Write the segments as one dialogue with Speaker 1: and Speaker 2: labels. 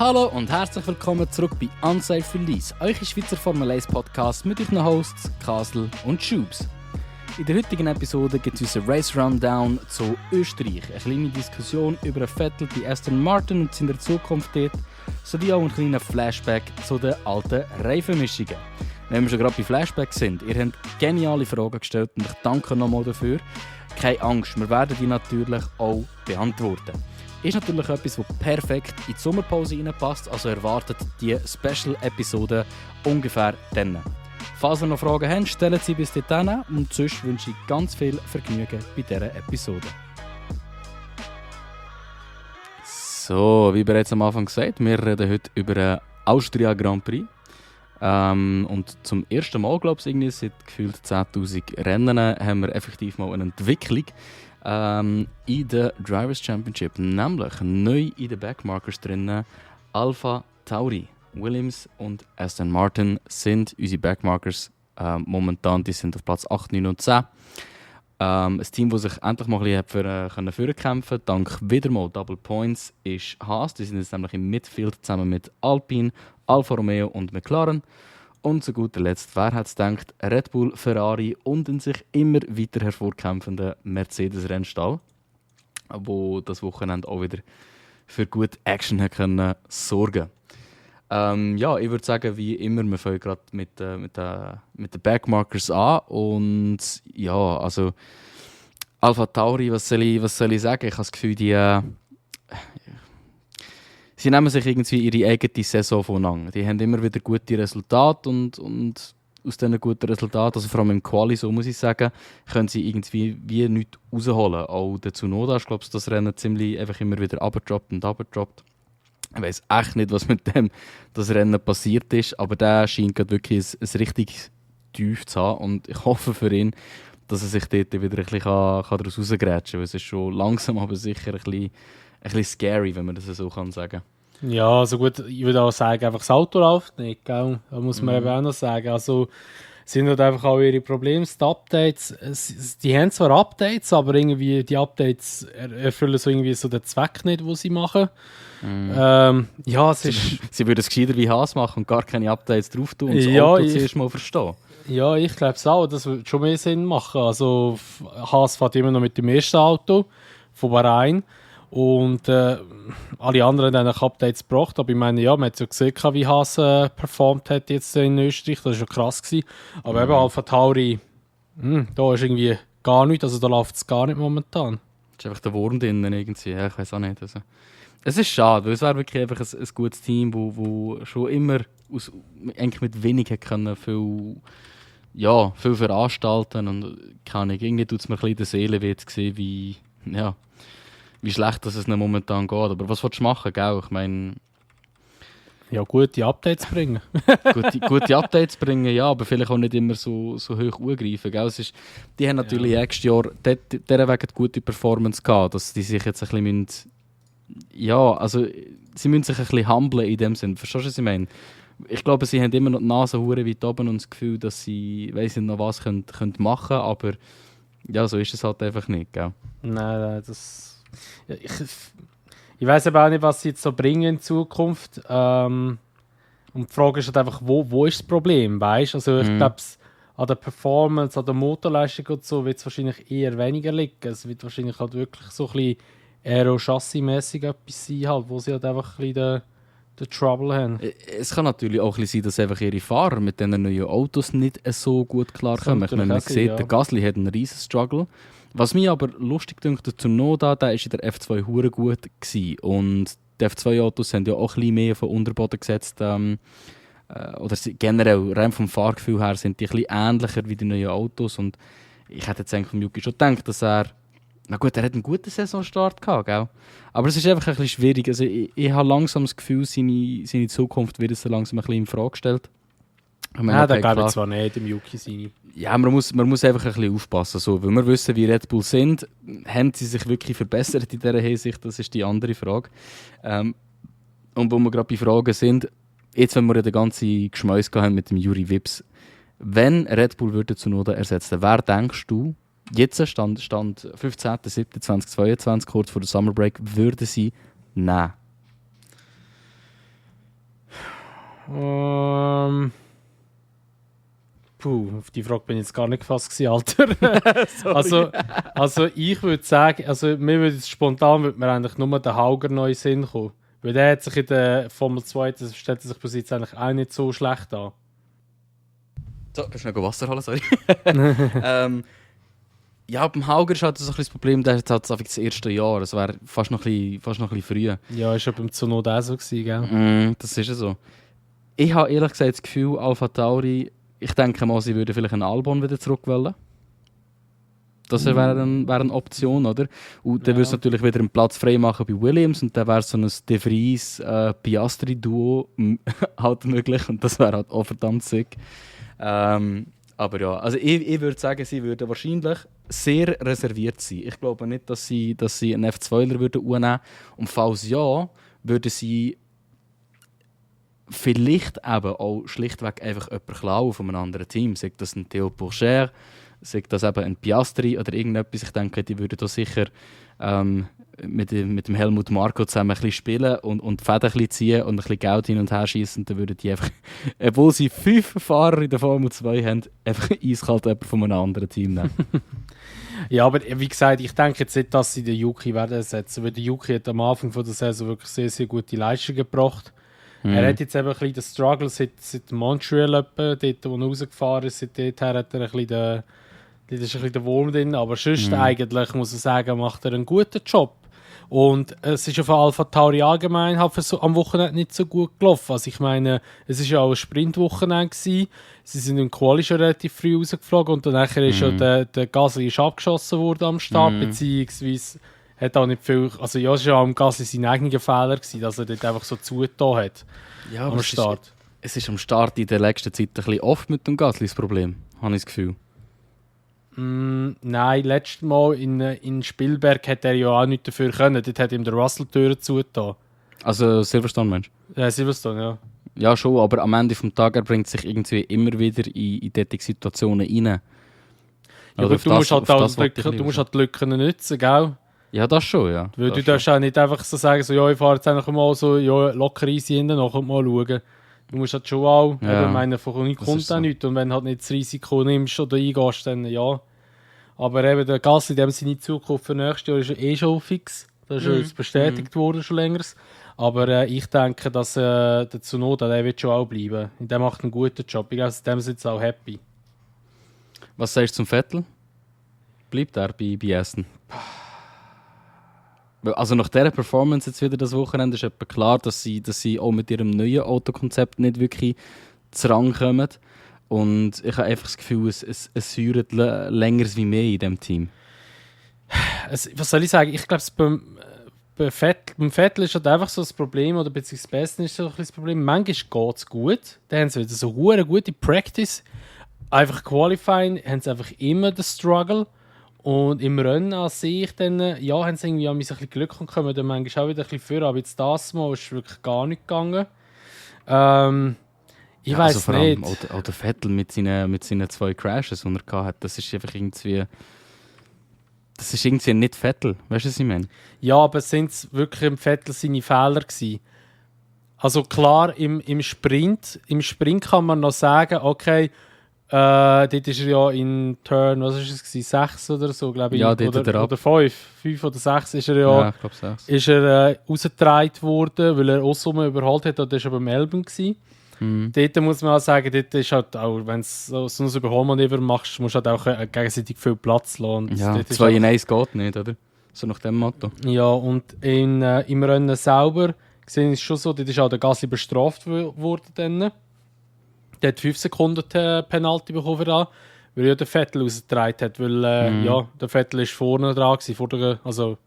Speaker 1: Hallo und herzlich willkommen zurück bei Unsafe Release, euer Schweizer Formel 1 Podcast mit euren Hosts Kasel und Schubs. In der heutigen Episode gibt es unseren Race Rundown zu Österreich, eine kleine Diskussion über einen Vettel bei Aston Martin und seiner Zukunft dort, sowie auch einen kleinen Flashback zu den alten Reifenmischungen. Wenn wir schon gerade bei Flashback sind, ihr habt geniale Fragen gestellt und ich danke nochmal dafür. Keine Angst, wir werden die natürlich auch beantworten. Ist natürlich etwas, das perfekt in die Sommerpause reinpasst, also erwartet die Special-Episode ungefähr dann. Falls ihr noch Fragen habt, stellen Sie bis dahin und sonst wünsche ich ganz viel Vergnügen bei dieser Episode. So, wie bereits am Anfang gesagt, wir reden heute über den Austria Grand Prix. Und zum ersten Mal, glaube ich, seit gefühlt 10'000 Rennen haben wir effektiv mal eine Entwicklung in der Drivers' Championship, nämlich neu in den Backmarkers drin Alpha Tauri. Williams und Aston Martin sind unsere Backmarkers momentan, die sind auf Platz 8, 9 und 10. Ein Team, das sich endlich mal ein bisschen vorkämpfen konnte, dank wieder mal Double Points, ist Haas. Die sind jetzt nämlich im Midfield zusammen mit Alpine, Alfa Romeo und McLaren. Und zu guter Letzt, wer hat es gedacht, Red Bull, Ferrari und ein sich immer weiter hervorkämpfender Mercedes-Rennstall, wo das Wochenende auch wieder für gute Action können sorgen. Ja, ich würde sagen, wie immer, wir fangen gerade mit den Backmarkers an. Und ja, also Alpha Tauri, was soll ich sagen? Ich habe das Gefühl, sie nehmen sich irgendwie ihre eigene Saison voneinander. Die haben immer wieder gute Resultate und aus diesen guten Resultaten, also vor allem im Quali, so muss ich sagen, können sie irgendwie wie nichts rausholen. Auch der Tsunoda ist, glaube ich, das Rennen ziemlich einfach immer wieder abgedroppt. Ich weiss echt nicht, was mit dem das Rennen passiert ist, aber der scheint gerade wirklich ein richtig tief zu haben und ich hoffe für ihn, dass er sich dort wieder ein bisschen daraus rausgrätschen kann, weil es ist schon langsam, aber sicher ein bisschen scary, wenn man das so sagen kann.
Speaker 2: Ja, also gut, ich würde auch sagen, einfach das Auto läuft nicht, gell? Da muss man eben auch noch sagen. Also sind halt einfach auch ihre Probleme, die Updates. Die haben zwar Updates, aber irgendwie die Updates erfüllen so irgendwie so den Zweck nicht, den sie machen. Ja, es ist...
Speaker 1: Sie würden es gescheiter wie Haas machen und gar keine Updates drauf tun und das
Speaker 2: ja,
Speaker 1: Auto zuerst mal verstehen.
Speaker 2: Ja, ich glaube es auch. Das würde schon mehr Sinn machen. Also Haas fährt immer noch mit dem ersten Auto von Bahrain. Und alle anderen haben auch Updates gebracht. Aber ich meine, ja, man hat ja gesehen, wie Haas performt hat jetzt in Österreich. Das war schon krass gewesen. Aber eben Alpha Tauri, da ist irgendwie gar nichts. Also da läuft es gar nicht momentan.
Speaker 1: Da ist einfach der Wurm drinnen irgendwie. Ja, ich weiß auch nicht. Also. Es ist schade, weil es wäre wirklich einfach ein gutes Team, wo schon immer eigentlich mit wenig können viel veranstalten. Und irgendwie tut es mir ein bisschen in der Seele weh zu sehen, wie schlecht es ihnen momentan geht. Aber was willst du machen, gell? Ich meine...
Speaker 2: Ja, gute Updates bringen.
Speaker 1: gute Updates bringen, ja, aber vielleicht auch nicht immer so hoch angreifen. Gell? Die haben natürlich nächstes Jahr dieser Weg eine gute Performance gehabt, dass die sich jetzt ein bisschen sie müssen sich ein bisschen humblen in dem Sinn. Verstehst du, was ich meine? Ich glaube, sie haben immer noch die Nase hure weit oben und das Gefühl, dass sie weiss nicht noch was können machen, aber ja, so ist es halt einfach nicht, gell?
Speaker 2: Nein, das... Ja, ich weiss aber auch nicht, was sie jetzt so bringen in Zukunft. Und die Frage ist halt einfach, wo ist das Problem, weißt? Also ich glaube, an der Performance, an der Motorleistung und so wird es wahrscheinlich eher weniger liegen. Es wird wahrscheinlich halt wirklich so ein bisschen Aero-Chassis-mässig etwas sein, halt, wo sie halt einfach ein bisschen den Trouble haben.
Speaker 1: Es kann natürlich auch ein bisschen sein, dass einfach ihre Fahrer mit diesen neuen Autos nicht so gut klarkommen. Ich meine, man sieht, der Gasly hat einen riesen Struggle. Was mich aber lustig dünkt, der Tsunoda, der war in der F2 hure gut gewesen. Und die F2-Autos haben ja auch ein bisschen mehr von Unterboden gesetzt. Oder generell, rein vom Fahrgefühl her, sind die ein bisschen ähnlicher wie die neuen Autos. Und ich hätte jetzt eigentlich von Yuki schon gedacht, dass er... Na gut, er hat einen guten Saisonstart gehabt, gell? Aber es ist einfach ein bisschen schwierig. Also ich habe langsam das Gefühl, seine Zukunft wird so langsam ein bisschen in Frage gestellt.
Speaker 2: Ja, da glaube ich zwar nicht, dem Yuki seine.
Speaker 1: Ja, man muss einfach ein bisschen aufpassen. So. Weil wir wissen, wie Red Bull sind, haben sie sich wirklich verbessert in dieser Hinsicht? Das ist die andere Frage. Und wo wir gerade bei Fragen sind, jetzt, wenn wir ja den ganzen Geschmäus haben mit dem Juri Vips, wenn Red Bull würde Tsunoda ersetzen, wer denkst du, jetzt stand 15.07.2022, kurz vor der Summer Break, würde sie nehmen?
Speaker 2: Auf die Frage bin ich jetzt gar nicht gefasst gewesen, Alter. also ich würde sagen, mir würde jetzt spontan würde mir eigentlich nur der Hauger neu in den Sinn kommen. Weil der hat sich in der Formel 2, das stellt sich bis jetzt eigentlich auch nicht so schlecht an.
Speaker 1: So, kannst du noch Wasser holen, sorry. Ja, beim Hauger ist halt so ein bisschen das Problem, der hat halt das erste Jahr. Es wäre fast noch ein bisschen früh.
Speaker 2: Ja, ist ja beim Tsunoda auch so gewesen, gell?
Speaker 1: Das ist ja so. Ich habe ehrlich gesagt das Gefühl, AlphaTauri, ich denke mal, sie würden vielleicht einen Albon wieder zurück wollen. Das wäre eine Option, oder? Und dann würde es natürlich wieder einen Platz frei machen bei Williams und dann wäre so ein De Vries Piastri-Duo halt möglich und das wäre halt auch verdammt sick. Aber ja, also ich würde sagen, sie würden wahrscheinlich sehr reserviert sein. Ich glaube nicht, dass sie einen F2er würden nehmen. Und falls ja, würden sie vielleicht eben auch schlichtweg einfach jemanden klauen von einem anderen Team. Sagt das ein Theo Pourchaire, sagt das eben ein Piastri oder irgendetwas. Ich denke, die würden da sicher mit dem Helmut Marko zusammen ein bisschen spielen und die Fäden ein bisschen ziehen und ein bisschen Geld hin und her schießen. Dann würden die einfach, obwohl sie 5 Fahrer in der Formel 2 haben, einfach eiskalt jemanden von einem anderen Team nehmen.
Speaker 2: Ja, aber wie gesagt, ich denke jetzt nicht, dass sie den Yuki werden ersetzen. Weil der Yuki hat am Anfang von der Saison wirklich sehr, sehr gute Leistungen gebracht. Er hat jetzt eben ein bisschen den Struggle seit Montreal, dort wo er rausgefahren ist, seit dort her hat er ein bisschen das ist ein bisschen der Wurm drin, aber sonst eigentlich, muss ich sagen, macht er einen guten Job. Und es ist ja von AlphaTauri allgemein halt am Wochenende nicht so gut gelaufen. Also ich meine, es war ja auch ein Sprintwochenende gewesen. Sie sind im Quali schon relativ früh rausgeflogen und dann nachher ist ja der Gasly ist abgeschossen worden am Start, beziehungsweise hat auch nicht viel, also ja, es war ja am Gasly sein eigener Fehler gewesen, dass er dort einfach so zugetan hat am Start.
Speaker 1: Es ist am Start in der letzten Zeit ein bisschen oft mit dem Gasly das Problem, habe ich das Gefühl.
Speaker 2: Nein, letztes Mal in Spielberg hat er ja auch nichts dafür können. Dort hat ihm der Russell die Türen zugetan.
Speaker 1: Also Silverstone, meinst
Speaker 2: du? Silverstone, ja.
Speaker 1: Ja, schon, aber am Ende des Tages bringt sich irgendwie immer wieder in diese Situationen rein.
Speaker 2: Ja, aber du musst halt die Lücken nutzen, gell?
Speaker 1: Ja, das schon, ja.
Speaker 2: Weil du darfst auch nicht einfach so sagen, so, ja, ich fahre jetzt einfach mal so locker easy hinten nach und mal schauen. Du musst halt schon auch, ich meine, von nichts kommt auch nichts. Und wenn du halt nicht das Risiko nimmst oder eingehst, dann ja. Aber eben der Gasly, dem seine Zukunft für nächstes Jahr ist eh schon fix. Das ist schon jetzt bestätigt worden, schon länger. Aber ich denke, dass der Tsunoda, der wird schon auch bleiben. Der macht einen guten Job. Ich glaube, dem sind sie auch happy.
Speaker 1: Was sagst du zum Vettel? Bleibt er bei Aston? Also nach dieser Performance jetzt wieder das Wochenende ist etwa klar, dass sie auch mit ihrem neuen Autokonzept nicht wirklich zurankommen. Und ich habe einfach das Gefühl, es säuert länger wie mehr in diesem Team.
Speaker 2: Was soll ich sagen? Ich glaube, beim Vettel ist halt einfach so das Problem, oder beziehungsweise das Beste ist so ein bisschen das Problem. Manchmal geht es gut, dann haben sie wieder so eine gute Practice. Einfach Qualifying haben sie einfach immer den Struggle. Und im Rennen an sich dann, ja, haben sie irgendwie ein bisschen Glück und kommen dann manchmal auch wieder ein bisschen vor. Aber jetzt das Mal ist wirklich gar nicht gegangen. Ich weiss
Speaker 1: also vor
Speaker 2: nicht.
Speaker 1: Allem auch der Vettel mit seinen 2 Crashes, die er hatte, das ist einfach irgendwie... Das ist irgendwie nicht Vettel, weißt du, was ich meine?
Speaker 2: Ja, aber sind es wirklich im Vettel seine Fehler gewesen? Also klar, im Sprint kann man noch sagen, okay, dort ist er ja in Turn, was ist es, 6 oder so, glaube ich,
Speaker 1: ja,
Speaker 2: oder 5 oder 6 ist er ja,
Speaker 1: ich glaube 6.
Speaker 2: Ist er rausgetragen worden, weil er Osuma überholt hat, oder ist er beim Melbourne gewesen. Dort muss man auch sagen, dort ist halt auch, wenn du so ein Überholmanöver machst, musst du halt auch gegenseitig viel Platz lassen.
Speaker 1: Ja, 2 in 1 geht nicht, oder? So nach dem Motto.
Speaker 2: Ja, und im Rennen selber gesehen ist es schon so, dort ist auch der Gasly bestraft worden. Der hat 5 Sekunden Penalty bekommen, weil ja der Vettel rausgetragen hat. Weil ja, der Vettel war vorne dran,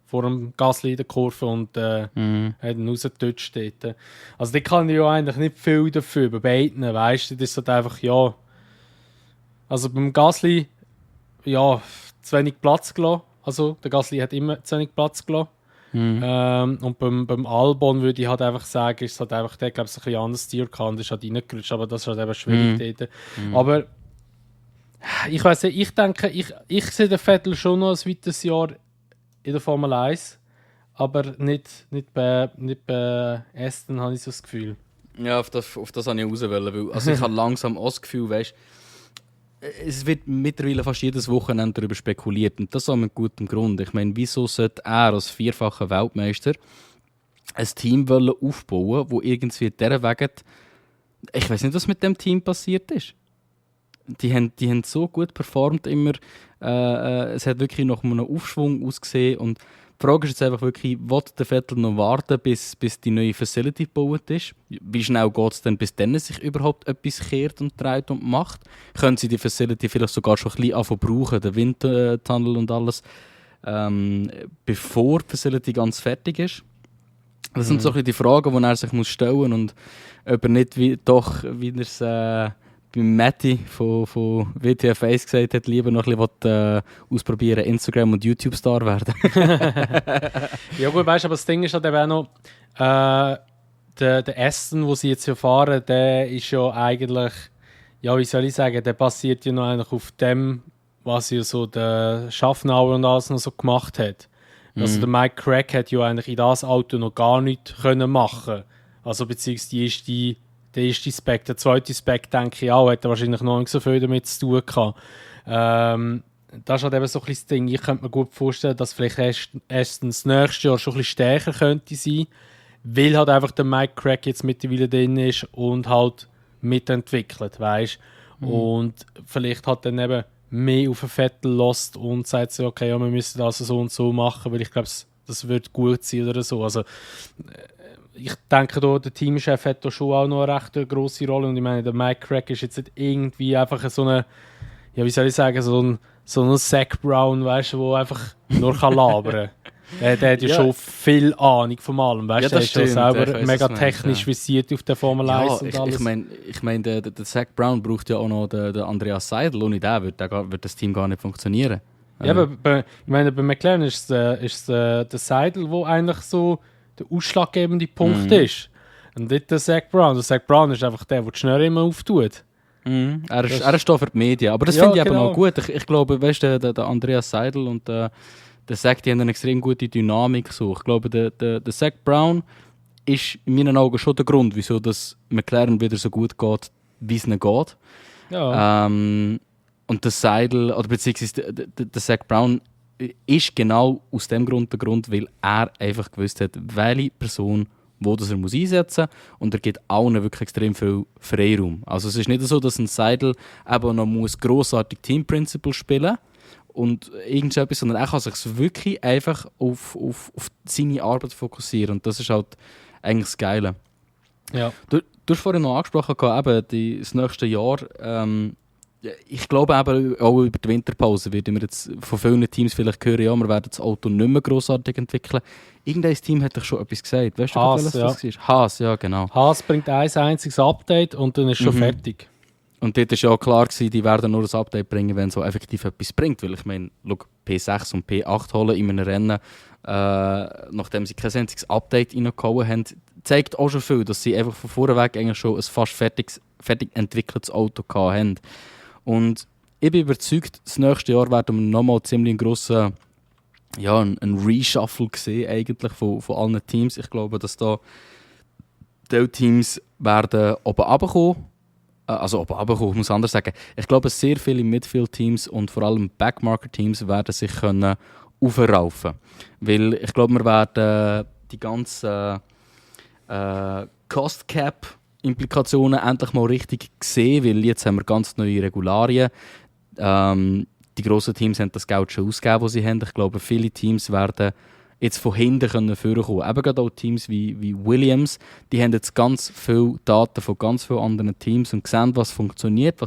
Speaker 2: vor dem Gasly in der Kurve und hat ihn rausgetutscht dort. Also der kann ja eigentlich nicht viel dafür, bei beiden, weißt du, das ist halt einfach, ja... Also beim Gasly, ja, zu wenig Platz gelassen. Also der Gasly hat immer zu wenig Platz gelassen. Und beim Albon würde ich halt einfach sagen, ist halt einfach der, glaube ich, ein bisschen anders Tier kann, ist halt reingerutscht, aber das ist halt eben schwierig dort. Aber ich weiss nicht, ich denke, ich sehe den Vettel schon noch ein weiteres Jahr in der Formel 1, aber nicht bei Aston habe ich so das Gefühl.
Speaker 1: Ja, auf das wollte ich raus. Weil, also ich habe langsam auch das Gefühl, weißt, es wird mittlerweile fast jedes Wochenende darüber spekuliert. Und das auch mit gutem Grund. Ich meine, wieso sollte er als vierfacher Weltmeister ein Team aufbauen, wo irgendwie dieser Wege... Ich weiß nicht, was mit dem Team passiert ist. Die haben so gut performt immer. Es hat wirklich nach einem Aufschwung ausgesehen. Und die Frage ist jetzt einfach wirklich, will der Vettel noch warten, bis die neue Facility gebaut ist? Wie schnell geht es denn, bis dann sich überhaupt etwas kehrt und dreht und macht? Können sie die Facility vielleicht sogar schon ein bisschen anfangen brauchen, den Windtunnel und alles, bevor die Facility ganz fertig ist? Das sind so ein bisschen die Fragen, die er sich stellen muss und ob er nicht wie er es bei Matti von WTF 1 gesagt hat, lieber noch ein bisschen ausprobieren, Instagram- und YouTube-Star werden.
Speaker 2: Ja gut, weißt du, aber das Ding ist halt eben auch noch, der Aston, wo sie jetzt hier fahren, der ist ja eigentlich, ja wie soll ich sagen, der basiert ja noch eigentlich auf dem, was ja so der Schaffnauer und alles noch so gemacht hat. Also der Mike Crack hat ja eigentlich in das Auto noch gar nichts können machen. Also beziehungsweise der erste Spec, der zweite Spec, denke ich auch, hat er wahrscheinlich noch nicht so viel damit zu tun gehabt. Das ist halt eben so ein bisschen das Ding. Ich könnte mir gut vorstellen, dass vielleicht erst das nächste Jahr schon ein bisschen stärker könnte sein, weil halt einfach der Mike Crack jetzt mittlerweile drin ist und halt mitentwickelt, weißt du. Und vielleicht hat dann eben mehr auf den Vettel lässt und sagt so, okay, ja, wir müssen das so und so machen, weil ich glaube, das wird gut sein oder so. Also, ich denke, da, der Teamchef hat da schon auch noch eine recht grosse Rolle und ich meine, der Mike Crack ist jetzt nicht irgendwie einfach so eine, ja, wie soll ich sagen, so ein Zach Brown, weißt du, der einfach nur labern kann. Der hat ja schon viel Ahnung von allem, weißt du,
Speaker 1: Ja,
Speaker 2: der ist ja selber mega technisch
Speaker 1: ja.
Speaker 2: visiert auf der Formel 1 und alles.
Speaker 1: Ich mein, der Zach Brown braucht ja auch noch den Andreas Seidel. Ohne den wird das Team gar nicht funktionieren.
Speaker 2: Ja, aber ich meine, bei McLaren ist es der Seidel, der eigentlich so der ausschlaggebende Punkt ist. Und nicht der Zach Brown. Der Zach Brown ist einfach der die Schnur immer auftut.
Speaker 1: Er ist da für die Medien. Aber das finde ich eben auch gut. Ich glaube, weißt du, der Andreas Seidel und der Zach, die haben eine extrem gute Dynamik. So. Ich glaube, der Zach Brown ist in meinen Augen schon der Grund, wieso das McLaren wieder so gut geht, wie es ihnen geht.
Speaker 2: Ja.
Speaker 1: Und der Seidel, oder beziehungsweise der Zach Brown, ist genau aus dem Grund der Grund, weil er einfach gewusst hat, welche Person wo das er muss einsetzen muss. Und er gibt allen wirklich extrem viel Freiraum. Also es ist nicht so, dass ein Seidel eben noch grossartig Team Principle spielen und irgendetwas, sondern er kann sich wirklich einfach auf seine Arbeit fokussieren. Und das ist halt eigentlich das Geile.
Speaker 2: Ja.
Speaker 1: Du hast vorhin noch angesprochen, eben das nächste Jahr. Ich glaube eben auch über die Winterpause werden wir jetzt von vielen Teams vielleicht hören, ja, wir werden das Auto nicht mehr grossartig entwickeln. Irgendein Team hat doch schon etwas gesagt. Weißt du,
Speaker 2: Haas,
Speaker 1: was das war? Haas, ja, genau.
Speaker 2: Haas bringt ein einziges Update und dann ist schon fertig.
Speaker 1: Und dort war ja auch klar, die werden nur das Update bringen, wenn es so effektiv etwas bringt. Weil ich meine, P6 und P8 holen in einem Rennen, nachdem sie kein einziges Update reingehauen haben, zeigt auch schon viel, dass sie einfach von vorneweg eigentlich schon ein fast fertig entwickeltes Auto hatten. Und ich bin überzeugt, das nächste Jahr werden wir nochmal ziemlich einen grossen, ja, einen Reshuffle sehen eigentlich von allen Teams. Ich glaube, dass da die Teams werden oben runterkommen. Also oben runterkommen, ich muss anders sagen. Ich glaube, sehr viele Midfield-Teams und vor allem Backmarker-Teams werden sich können aufraufen. Weil ich glaube, wir werden die ganzen Cost-Cap-Implikationen endlich mal richtig sehen, weil jetzt haben wir ganz neue Regularien. Die grossen Teams haben das Geld schon ausgegeben, das sie haben. Ich glaube, viele Teams werden jetzt von hinten vorkommen. Eben gerade auch Teams wie Williams, die haben jetzt ganz viele Daten von ganz vielen anderen Teams und sehen, was funktioniert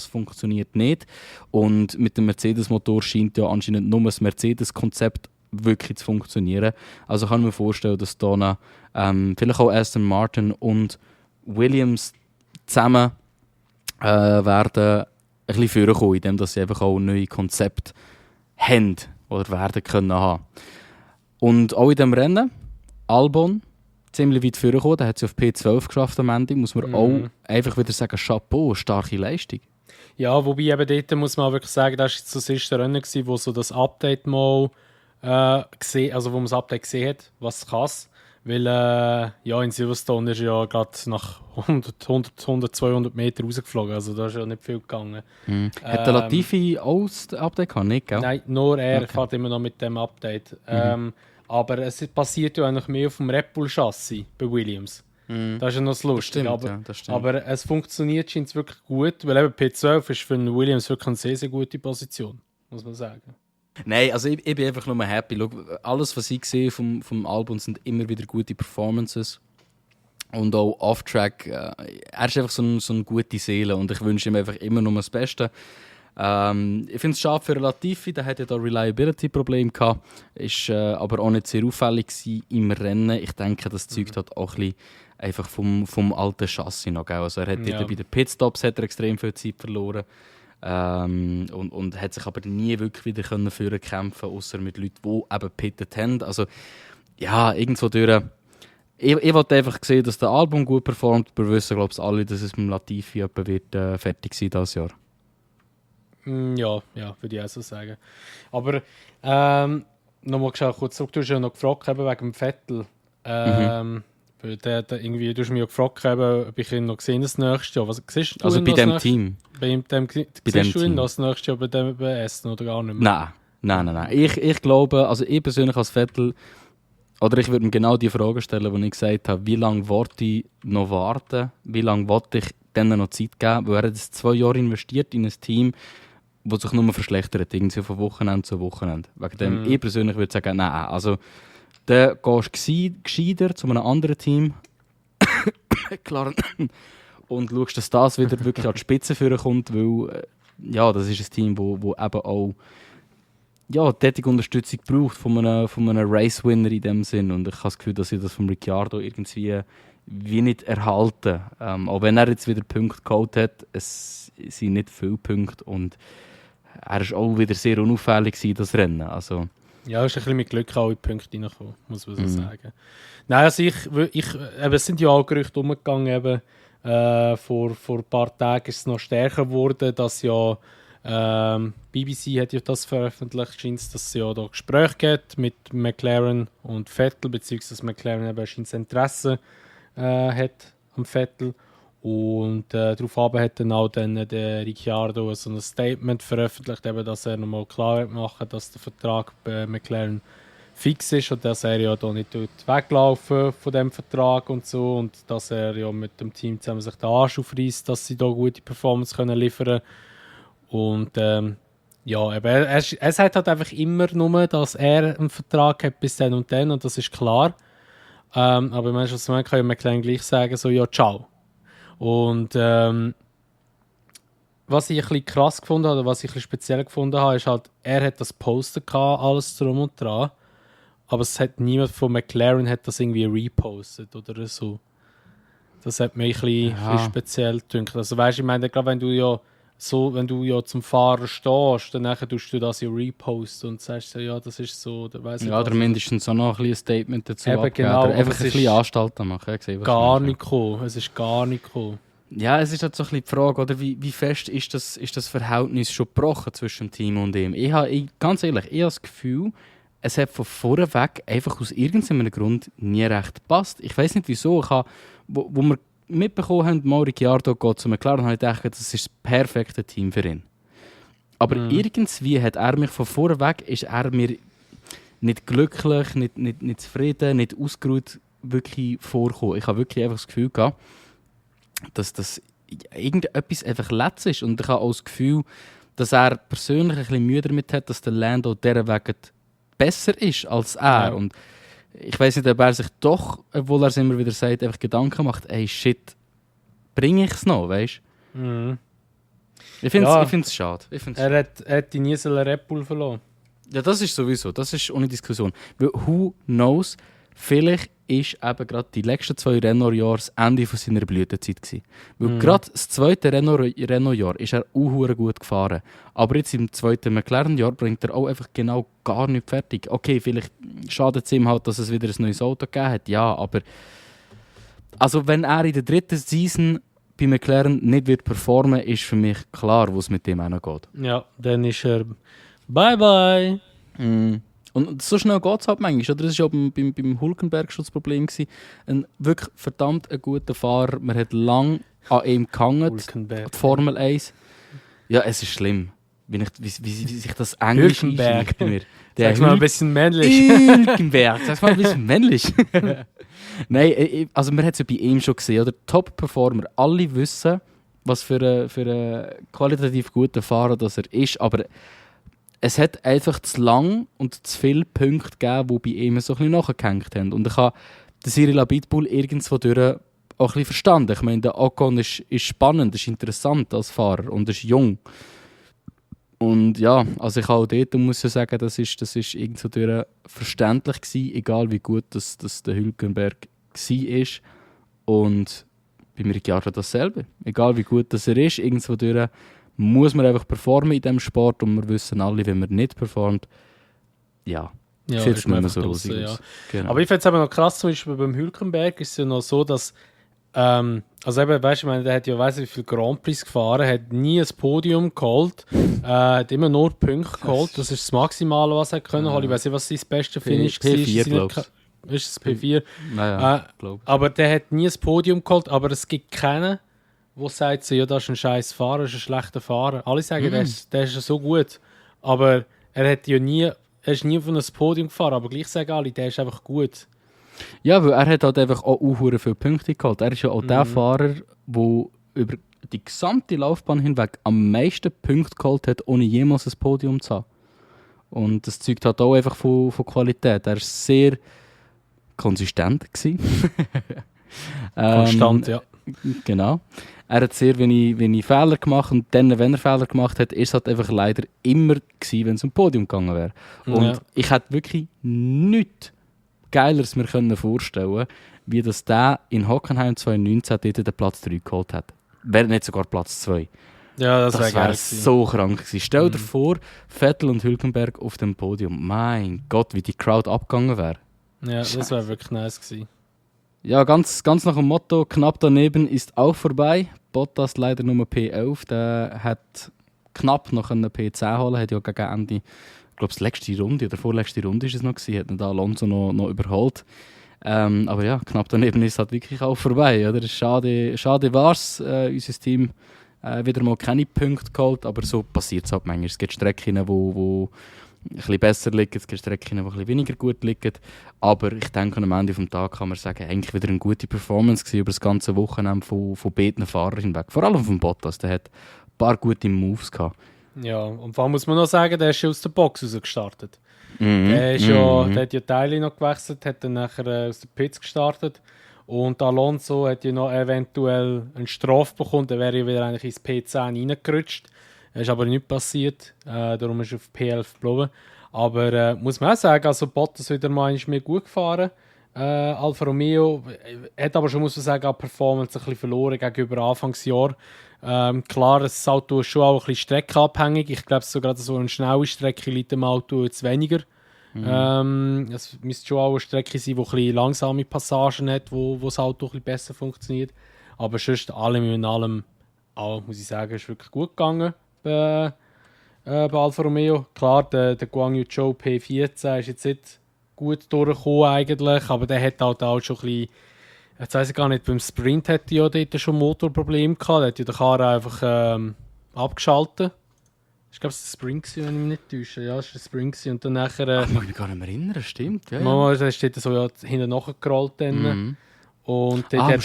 Speaker 1: nicht. Und mit dem Mercedes-Motor scheint ja anscheinend nur das Mercedes-Konzept wirklich zu funktionieren. Also kann ich mir vorstellen, dass da vielleicht auch Aston Martin und Williams zusammen werden ein bisschen vorkommen, indem sie einfach auch neue Konzepte haben oder werden können haben. Und auch in diesem Rennen, Albon, ziemlich weit vorgekommen, der hat es auf P12 geschafft am Ende, muss man auch einfach wieder sagen, Chapeau, starke Leistung.
Speaker 2: Ja, wobei eben dort muss man wirklich sagen, das war jetzt das erste Rennen, wo so das Update mal gesehen, also wo man das Update gesehen hat, was es kann. Weil in Silverstone ist ja gerade nach 100, 200 Meter rausgeflogen. Also da ist ja nicht viel gegangen.
Speaker 1: Hat der Latifi auch das Update gehabt? Nicht, gell?
Speaker 2: Nein, nur er fährt immer noch mit dem Update. Aber es passiert ja eigentlich mehr auf dem Red Bull Chassis bei Williams. Das ist ja noch das Lustige.
Speaker 1: Das stimmt.
Speaker 2: Aber es funktioniert scheint wirklich gut, weil eben P12 ist für einen Williams wirklich eine sehr, sehr gute Position, muss man sagen.
Speaker 1: Nein, also ich bin einfach nur happy. Schau, alles, was ich sehe vom Album, sind immer wieder gute Performances. Und auch Off-Track. Er ist einfach so eine gute Seele und ich wünsche ihm einfach immer nur das Beste. Ich finde es schade für Latifi, der hatte ja da Reliability-Probleme gehabt, ist aber auch nicht sehr auffällig im Rennen. Ich denke, das zeugt halt auch ein bisschen einfach vom alten Chassis noch. Gell? Also er hat bei den Pitstops hat er extrem viel Zeit verloren und hat sich aber nie wirklich wieder führen kämpfen, außer mit Leuten, die eben pittet haben. Also ja, irgendwo durch. Ich wollte einfach sehen, dass das Album gut performt. Wir wissen, glaube ich, alle, dass es mit Latifi wird fertig sein dieses Jahr.
Speaker 2: Ja, würde ich auch so sagen. Aber nochmal kurz zurück, du hast ja noch gefragt wegen dem Vettel. Weil irgendwie, du hast mich ja gefragt, ob ich ihn noch gesehen das nächste Jahr. Was siehst du
Speaker 1: also bei dem Team?
Speaker 2: Siehst du ihn noch das nächste Jahr bei Essen oder gar nicht
Speaker 1: mehr? Nein. Ich glaube, also ich persönlich als Vettel, oder ich würde mir genau die Frage stellen, die ich gesagt habe, wie lange wollte ich noch warten? Wie lange wollte ich denen noch Zeit geben? Weil er hat jetzt 2 Jahre investiert in ein Team, das sich nur verschlechtert, irgendwie von Wochenende zu Wochenende. Wegen dem ich persönlich würde sagen, nein, also dann gehst du gescheiter zu einem anderen Team klar, und schaust, dass das wieder wirklich an die Spitze führen kommt, weil das ist ein Team, wo eben auch tätige Unterstützung braucht von einem Race-Winner in dem Sinn. Und ich habe das Gefühl, dass sie das von Ricciardo irgendwie wie nicht erhalten. Auch wenn er jetzt wieder Punkte geholt hat, es sind nicht viele Punkte und er war auch wieder sehr unauffällig in das Rennen. Also,
Speaker 2: ja, ist ein bisschen mit Glück auch in die Punkte reingekommen, muss man so sagen. Nein, also es sind ja auch Gerüchte umgegangen, eben, vor ein paar Tagen ist es noch stärker geworden, dass ja BBC hat ja das veröffentlicht, scheint es, dass es ja da Gespräche gibt mit McLaren und Vettel, beziehungsweise McLaren eben scheint Interesse hat am Vettel. Und daraufhin hat dann auch der Ricciardo so ein Statement veröffentlicht, eben, dass er nochmal klar machen, dass der Vertrag bei McLaren fix ist und dass er ja da nicht weglaufen von dem Vertrag und so und dass er ja mit dem Team zusammen sich den Arsch aufreißt, dass sie da gute Performance können liefern. Und eben, er sagt halt einfach immer nur, dass er einen Vertrag hat bis dann und das ist klar. Aber manchmal kann ja McLaren gleich sagen, so ja, ciao. Und was ich ein bisschen krass gefunden habe, oder was ich ein bisschen speziell gefunden habe, ist halt, er hat das Poster gehabt, alles drum und dran, aber es hat niemand von McLaren hat das irgendwie repostet oder so. Das hat mich ein bisschen speziell gedacht. Also weißt du, ich meine, gerade wenn du ja zum Fahrer stehst, dann tust du das ja reposten und sagst so, ja, das ist so, oder weiss ich
Speaker 1: oder mindestens auch noch ein Statement dazu
Speaker 2: abgeben. Genau,
Speaker 1: oder einfach ein bisschen Anstalten machen.
Speaker 2: Es ist gar nicht gekommen.
Speaker 1: Ja, es ist halt so ein bisschen die Frage, oder, wie fest ist das Verhältnis schon gebrochen zwischen dem Team und ihm? Ganz ehrlich, ich habe das Gefühl, es hat von vornweg einfach aus irgendeinem Grund nie recht gepasst. Ich weiß nicht wieso. Wo wir mitbekommen haben, Ricciardo geht zu McLaren, habe ich gedacht, das ist das perfekte Team für ihn. Aber irgendwie hat er mich von vornweg, ist er mir nicht glücklich, nicht zufrieden, nicht ausgeruht wirklich vorgekommen. Ich habe wirklich einfach das Gefühl gehabt, dass das irgendetwas einfach letzt ist. Und ich habe auch das Gefühl, dass er persönlich ein bisschen Mühe damit hat, dass der Lando dieser Weg besser ist als er. Ja. Und ich weiss nicht, ob er sich doch, obwohl er es immer wieder sagt, einfach Gedanken macht, ey, shit, bringe ich es noch, weißt du? Mhm. Ich finde es schade.
Speaker 2: Er hat die nie Red Bull verloren.
Speaker 1: Ja, das ist sowieso, das ist ohne Diskussion. Weil, who knows, vielleicht ist eben gerade die letzten 2 Renault-Jahre das Ende von seiner Blütezeit gewesen. Weil gerade das zweite Renault-Jahr ist er auch gut gefahren. Aber jetzt im zweiten McLaren-Jahr bringt er auch einfach genau gar nicht fertig. Okay, vielleicht schadet es ihm halt, dass es wieder ein neues Auto gegeben hat. Ja, aber also wenn er in der 3. Season bei McLaren nicht wird performen, ist für mich klar, wo es mit dem hingeht.
Speaker 2: Ja, dann ist er bye-bye.
Speaker 1: Und so schnell geht es halt manchmal. Oder? Das war ja beim Hulkenberg schon das Problem. Ein wirklich verdammt ein guter Fahrer. Man hat lange an ihm gehangen, die Formel 1. Ja, es ist schlimm, wie sich das Englisch einschlägt bei mir.
Speaker 2: Sag's mal ein bisschen männlich.
Speaker 1: Hulkenberg, sag's mal ein bisschen männlich. Nein, also man hat es ja bei ihm schon gesehen. Oder Top-Performer, alle wissen, was für ein qualitativ guter Fahrer das er ist, aber es hat einfach zu lang und zu viele Punkte gegeben, die bei ihm so ein bisschen nachgehängt haben. Und ich habe den Cyril Abiteboul irgendwo durch auch ein bisschen verstanden. Ich meine, der Ocon ist spannend, ist interessant als Fahrer und ist jung. Und ja, also ich auch dort muss ja sagen, das ist irgendwo durch verständlich gewesen, egal wie gut das der Hülkenberg war. Und bei Ricciardo dasselbe. Egal wie gut das er ist, irgendwo durch muss man einfach performen in diesem Sport und wir wissen alle, wenn man nicht performt, ja, sieht es nicht mehr so rosig aus. Genau.
Speaker 2: Aber ich finde es aber noch krass, zum Beispiel beim Hülkenberg ist es ja noch so, dass also eben, weißt du, der hat ja weiss wie viel Grand Prix gefahren, hat nie ein Podium geholt, hat immer nur Punkte geholt, das ist das Maximale, was er können holen. Ich weiß nicht, was sein beste Finish war.
Speaker 1: P4, glaube ich.
Speaker 2: Ist es P4?
Speaker 1: Naja, glaube ich.
Speaker 2: Aber der hat nie ein Podium geholt, aber es gibt keinen, der sagt so, ja, das ist ein scheiß Fahrer, das ist ein schlechter Fahrer. Alle sagen, der ist so gut, aber er ist nie von einem Podium gefahren, aber gleich sagen alle, der ist einfach gut.
Speaker 1: Ja, weil er hat halt einfach auch viele Punkte geholt. Er ist ja auch der Fahrer, der über die gesamte Laufbahn hinweg am meisten Punkte geholt hat, ohne jemals ein Podium zu haben. Und das zeugt halt auch einfach von Qualität. Er war sehr konsistent.
Speaker 2: Konstant, ja.
Speaker 1: Genau. Er hat sehr wenig Fehler gemacht und dann, wenn er Fehler gemacht hat, ist es halt einfach leider immer gewesen, wenn es um Podium gegangen wäre. Und ich hätte wirklich nichts Geileres mir vorstellen, wie das der in Hockenheim 2019 dort den Platz 3 geholt hat. Wäre nicht sogar Platz 2.
Speaker 2: Ja, das
Speaker 1: wäre so krank gewesen. Stell dir vor, Vettel und Hülkenberg auf dem Podium. Mein Gott, wie die Crowd abgegangen wäre.
Speaker 2: Ja, das wäre wirklich nice gewesen.
Speaker 1: Ja, ganz nach dem Motto, knapp daneben ist auch vorbei. Bottas leider nur P11. Der hat knapp noch einen P10 holen, hat ja gegen Ende, ich glaube, die letzte Runde oder vorletzte Runde ist es noch gewesen, hat ihn da Alonso noch überholt. Aber ja, knapp daneben ist es halt wirklich auch vorbei. Oder? Schade war es. Unser Team wieder mal keine Punkte geholt, aber so passiert es halt manchmal. Es gibt Strecken, die ein bisschen besser liegen, es gibt Strecken, die ein bisschen weniger gut liegen. Aber ich denke, am Ende des Tages kann man sagen, eigentlich wieder eine gute Performance gewesen über das ganze Wochenende von beiden Fahrern hinweg. Vor allem von Bottas, der hat ein paar gute Moves gehabt.
Speaker 2: Ja, und vor allem muss man noch sagen, der ist schon aus der Box raus gestartet. Der hat ja Teile noch gewechselt, hat dann nachher aus der Pits gestartet. Und Alonso hat ja noch eventuell eine Strafe bekommen, der wäre ja wieder eigentlich ins P10 reingerutscht. Das ist aber nicht passiert, darum ist er auf P11 geblieben. Aber muss man auch sagen, also Bottas wieder mal mehr gut gefahren. Alfa Romeo hat aber schon, muss man sagen, an Performance ein bisschen verloren gegenüber Anfangsjahr. Klar, das Auto ist schon auch ein bisschen streckenabhängig. Ich glaube, sogar so eine schnelle Strecke liegt dem Auto jetzt weniger. Es müsste schon auch eine Strecke sein, die ein bisschen langsame Passagen hat, wo das Auto ein bisschen besser funktioniert. Aber sonst allem in allem, muss ich sagen, ist wirklich gut gegangen bei Alfa Romeo. Klar, der Guan Yu Zhou P14 ist jetzt nicht gut durchgekommen eigentlich, aber der hat halt auch schon ein bisschen, jetzt weiss ich gar nicht, beim Sprint hat er ja dort schon Motorprobleme gehabt, der hat ja den Karren einfach abgeschaltet. Ich glaube, es war der Sprint, wenn ich mich nicht täusche. Ja, es war der Sprint und dann nachher...
Speaker 1: ich mag mich gar nicht mehr erinnern, stimmt. Ja,
Speaker 2: der steht so ja, hinten nachgerollt. Und dort hat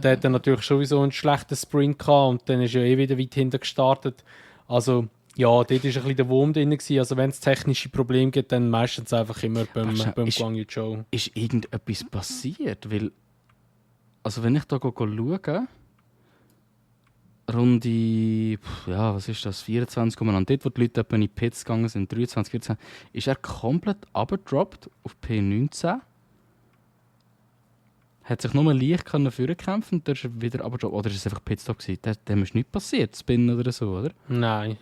Speaker 2: der hat dann natürlich sowieso einen schlechten Sprint gehabt und dann ist er wieder weit hinten gestartet. Also ja, dort war ein bisschen der Wurm drin gewesen. Also wenn es technische Probleme gibt, dann meistens einfach immer beim Guan Yu Zhou.
Speaker 1: Ist irgendetwas passiert? Weil, also wenn ich da schaue, Runde, was ist das, 24, dort wo die Leute in die Pits gegangen sind, 23, 24, ist er komplett abgedroppt auf P19. Hat sich nur leicht vorkämpfen und dann ist er wieder abgedroppt. Oder ist es einfach Pitstop gewesen? Dem ist nichts passiert, Spin oder so, oder?
Speaker 2: Nein.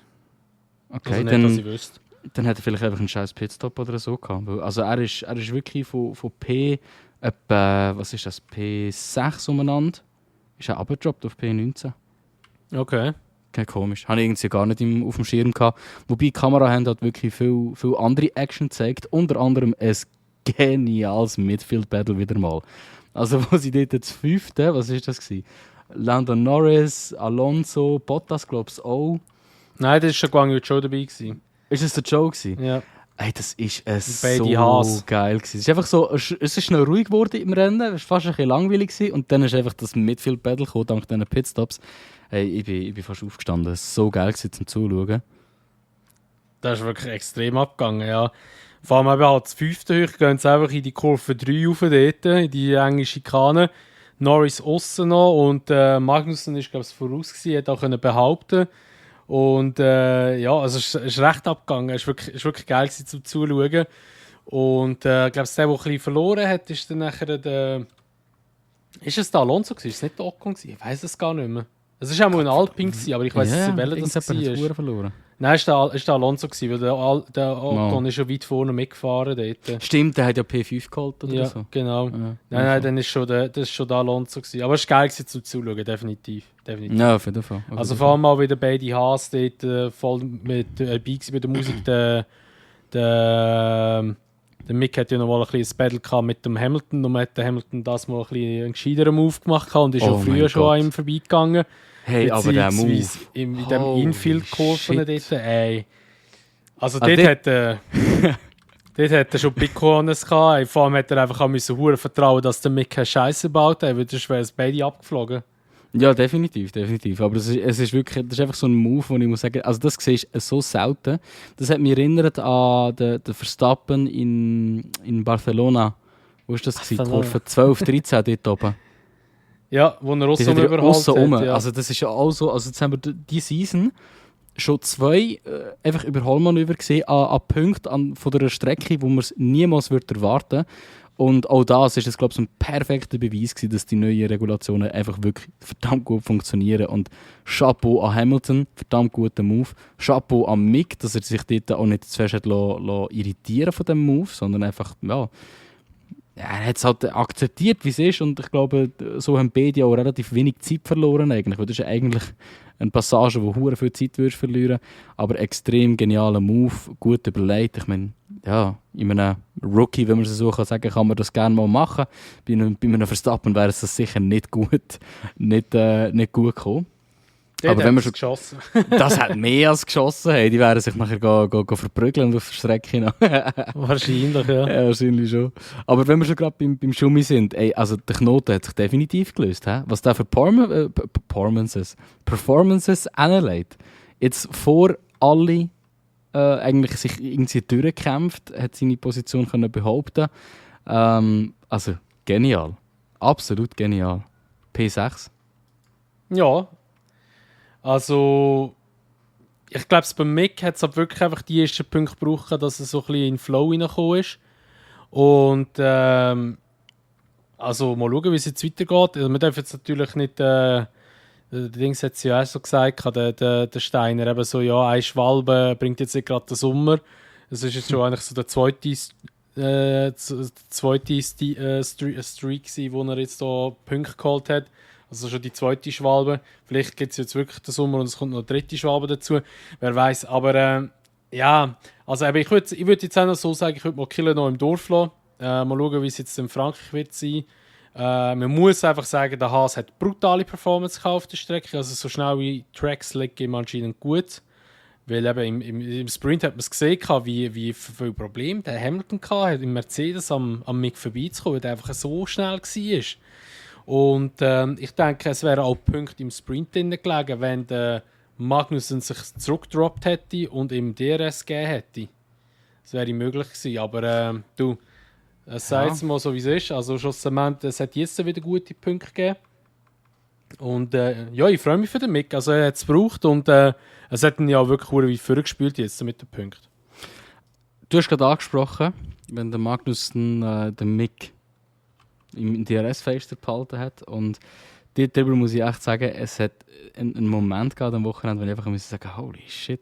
Speaker 1: Okay,
Speaker 2: also nicht, dass ich wüsste.
Speaker 1: Dann hat er vielleicht einfach einen scheiß Pitstop oder so gehabt. Also er ist wirklich von P etwa, was ist das, P6 umeinander, ist er abgedroppt auf P19.
Speaker 2: Okay.
Speaker 1: Kein komisch. Habe ich irgendwie gar nicht auf dem Schirm gehabt. Wobei die Kamerahandys hat wirklich viel andere Action gezeigt. Unter anderem ein geniales Midfield-Battle wieder mal. Also wo sie dort das 5., was ist das gewesen? Lando Norris, Alonso, Bottas glaube ich auch.
Speaker 2: Nein, das war schon Guang Yu Zhou dabei gewesen.
Speaker 1: Ist das der Joe gewesen?
Speaker 2: Ja.
Speaker 1: Ey, das ist
Speaker 2: Beide
Speaker 1: so
Speaker 2: Haas.
Speaker 1: geil gewesen. Es ist einfach so, es ist schnell ruhig geworden im Rennen, es war fast ein bisschen langweilig gewesen, und dann ist einfach das Midfield-Battle gekommen, dank diesen Pitstops. Hey, ich bin fast aufgestanden. Es war so geil gewesen, zum Zuschauen.
Speaker 2: Das ist wirklich extrem abgegangen, ja. Vor allem eben halt das 5. Höch, gehen sie einfach in die Kurve 3 rauf dort, in die enge Schikane. Norris aussen noch und Magnussen ist, glaube ich, voraus gewesen, hat auch können behaupten. Und ja, also es ist recht abgegangen. Es war wirklich geil gewesen, zum Zuschauen. Und ich glaube, der ein bisschen verloren hat, ist dann nachher der... Ist es der Alonso gewesen? Ist es nicht der Ocon gewesen? Ich weiß es gar nicht mehr. Es war auch mal ein Alpine gewesen, aber ich weiß nicht, welcher das war.
Speaker 1: Verloren.
Speaker 2: Nein, es war der Alonso gewesen, weil der Ocon ist schon weit vorne mitgefahren dort.
Speaker 1: Stimmt, der hat ja P5 geholt oder
Speaker 2: Ja,
Speaker 1: so.
Speaker 2: genau.
Speaker 1: Ja,
Speaker 2: Nein, dann ist das ist schon der Alonso gewesen. Aber es war geil gewesen, zum Zuschauen, definitiv.
Speaker 1: Ja, auf jeden Fall.
Speaker 2: Also vor allem mal wieder beide Haas dort voll mit dabei bei der Musik. Der Mick hat ja noch mal ein bisschen ein Battle gehabt mit dem Hamilton, und man hat den Hamilton das mal ein bisschen einen gescheiteren Move gemacht und ist schon früher schon an ihm vorbeigegangen.
Speaker 1: Hey, aber der Move.
Speaker 2: In dem Infield-Kurven dort, ey. Also dort hat er schon Big-Corners gehabt. Ey. Vor allem hat er einfach auch verdammt vertrauen, dass der Mick keine Scheiße baut, weil sonst wäre es beide abgeflogen.
Speaker 1: Ja, definitiv. Aber es ist wirklich, das ist einfach so ein Move, wo ich muss sagen, also das siehst du so selten. Das hat mich erinnert an den Verstappen in Barcelona. Wo war das? Kurve 12, 13 dort oben.
Speaker 2: Ja, wo er aussen überholt hat. Ja.
Speaker 1: Also das ist ja auch so, also jetzt haben wir diese Season schon 2 einfach Überholmanöver gesehen an Punkten von der Strecke, wo man es niemals erwarten würde. Und auch das ist, glaube ich, so ein perfekter Beweis gewesen, dass die neuen Regulationen einfach wirklich verdammt gut funktionieren. Und Chapeau an Hamilton, verdammt guter Move. Chapeau an Mick, dass er sich dort auch nicht zu fest hat irritieren von dem Move, sondern einfach, ja, er hat es halt akzeptiert, wie es ist. Und ich glaube, so haben beide auch relativ wenig Zeit verloren eigentlich. Weil das ist eigentlich eine Passage, wo hure viel Zeit würdest verlieren. Aber extrem genialer Move, gut überlegt. Ich meine, ja, in einem Rookie, wenn man es so sagen kann, kann man das gerne mal machen. Bei einem Verstappen wäre es das sicher nicht gut gekommen.
Speaker 2: Aber wenn man schon geschossen.
Speaker 1: Das hat mehr als geschossen. Hey, die werden sich nachher go verprügeln auf der Strecke noch.
Speaker 2: Wahrscheinlich, ja.
Speaker 1: Ja, wahrscheinlich schon. Aber wenn wir schon gerade beim Schummi sind, ey, also der Knoten hat sich definitiv gelöst. He? Was der für Performances anlegt. Jetzt vor alle eigentlich sich irgendwie durchgekämpft, hat seine Position können behaupten. Also genial. Absolut genial. P6.
Speaker 2: Ja. Also, ich glaube, bei Mick hat es halt wirklich einfach die ersten Punkte gebraucht, dass er so ein bisschen in den Flow reingekommen ist. Und also mal schauen, wie es jetzt weitergeht. Also, wir dürfen jetzt natürlich nicht, der Dings hat es ja auch so gesagt, der Steiner, eben so, ja, ein Schwalbe bringt jetzt nicht gerade den Sommer. Das ist jetzt schon eigentlich so der zweite Streak gewesen, wo er jetzt da Punkte geholt hat. Also schon die zweite Schwalbe. Vielleicht gibt es jetzt wirklich den Sommer und es kommt noch eine dritte Schwalbe dazu. Wer weiß. Aber ja, also ich würd jetzt auch noch so sagen, ich würde mal Killer noch im Dorf lassen. Mal schauen, wie es jetzt in Frankreich wird sein. Man muss einfach sagen, der Haas hat brutale Performance auf der Strecke. Also so schnell wie Tracks liegen ihm anscheinend gut. Weil eben im Sprint hat man es gesehen, wie viele Probleme der Hamilton hatte, im Mercedes am Mick vorbeizukommen, weil der einfach so schnell war. Und ich denke, es wären auch Punkte im Sprint drin gelegen, wenn der Magnussen sich zurückgedroppt hätte und ihm DRS gegeben hätte. Das wäre möglich gewesen. Aber du, sag jetzt mal so, wie es ist. Also schlussendlich, es hat jetzt wieder gute Punkte gegeben. Und ja, ich freue mich für den Mick. Also er hat es gebraucht und es hat ihn ja wirklich wie vorgespielt jetzt mit den Punkten.
Speaker 1: Du hast gerade angesprochen, wenn der Magnussen den Mick im DRS-Fenster behalten hat. Und darüber muss ich echt sagen, es hat einen Moment gehabt am Wochenende, wo ich einfach sagen holy shit.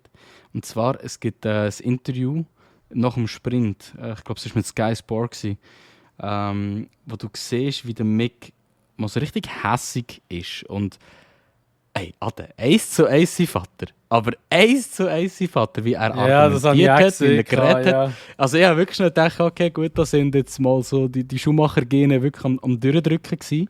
Speaker 1: Und zwar, es gibt ein Interview nach dem Sprint, ich glaube, es war mit Sky Sport, wo du siehst, wie der Mick mal so richtig hässig ist. Und Ey, Ade, 1:1 sein Vater. Aber 1:1 sein Vater, wie er
Speaker 2: Ja, das habe ich auch
Speaker 1: argumentiert hat, wie er
Speaker 2: gesehen.
Speaker 1: geredet hat.
Speaker 2: Ja.
Speaker 1: Also ich habe wirklich schnell gedacht, okay, gut, da sind jetzt mal so die Schumacher-Gene wirklich am Durchdrücken gewesen.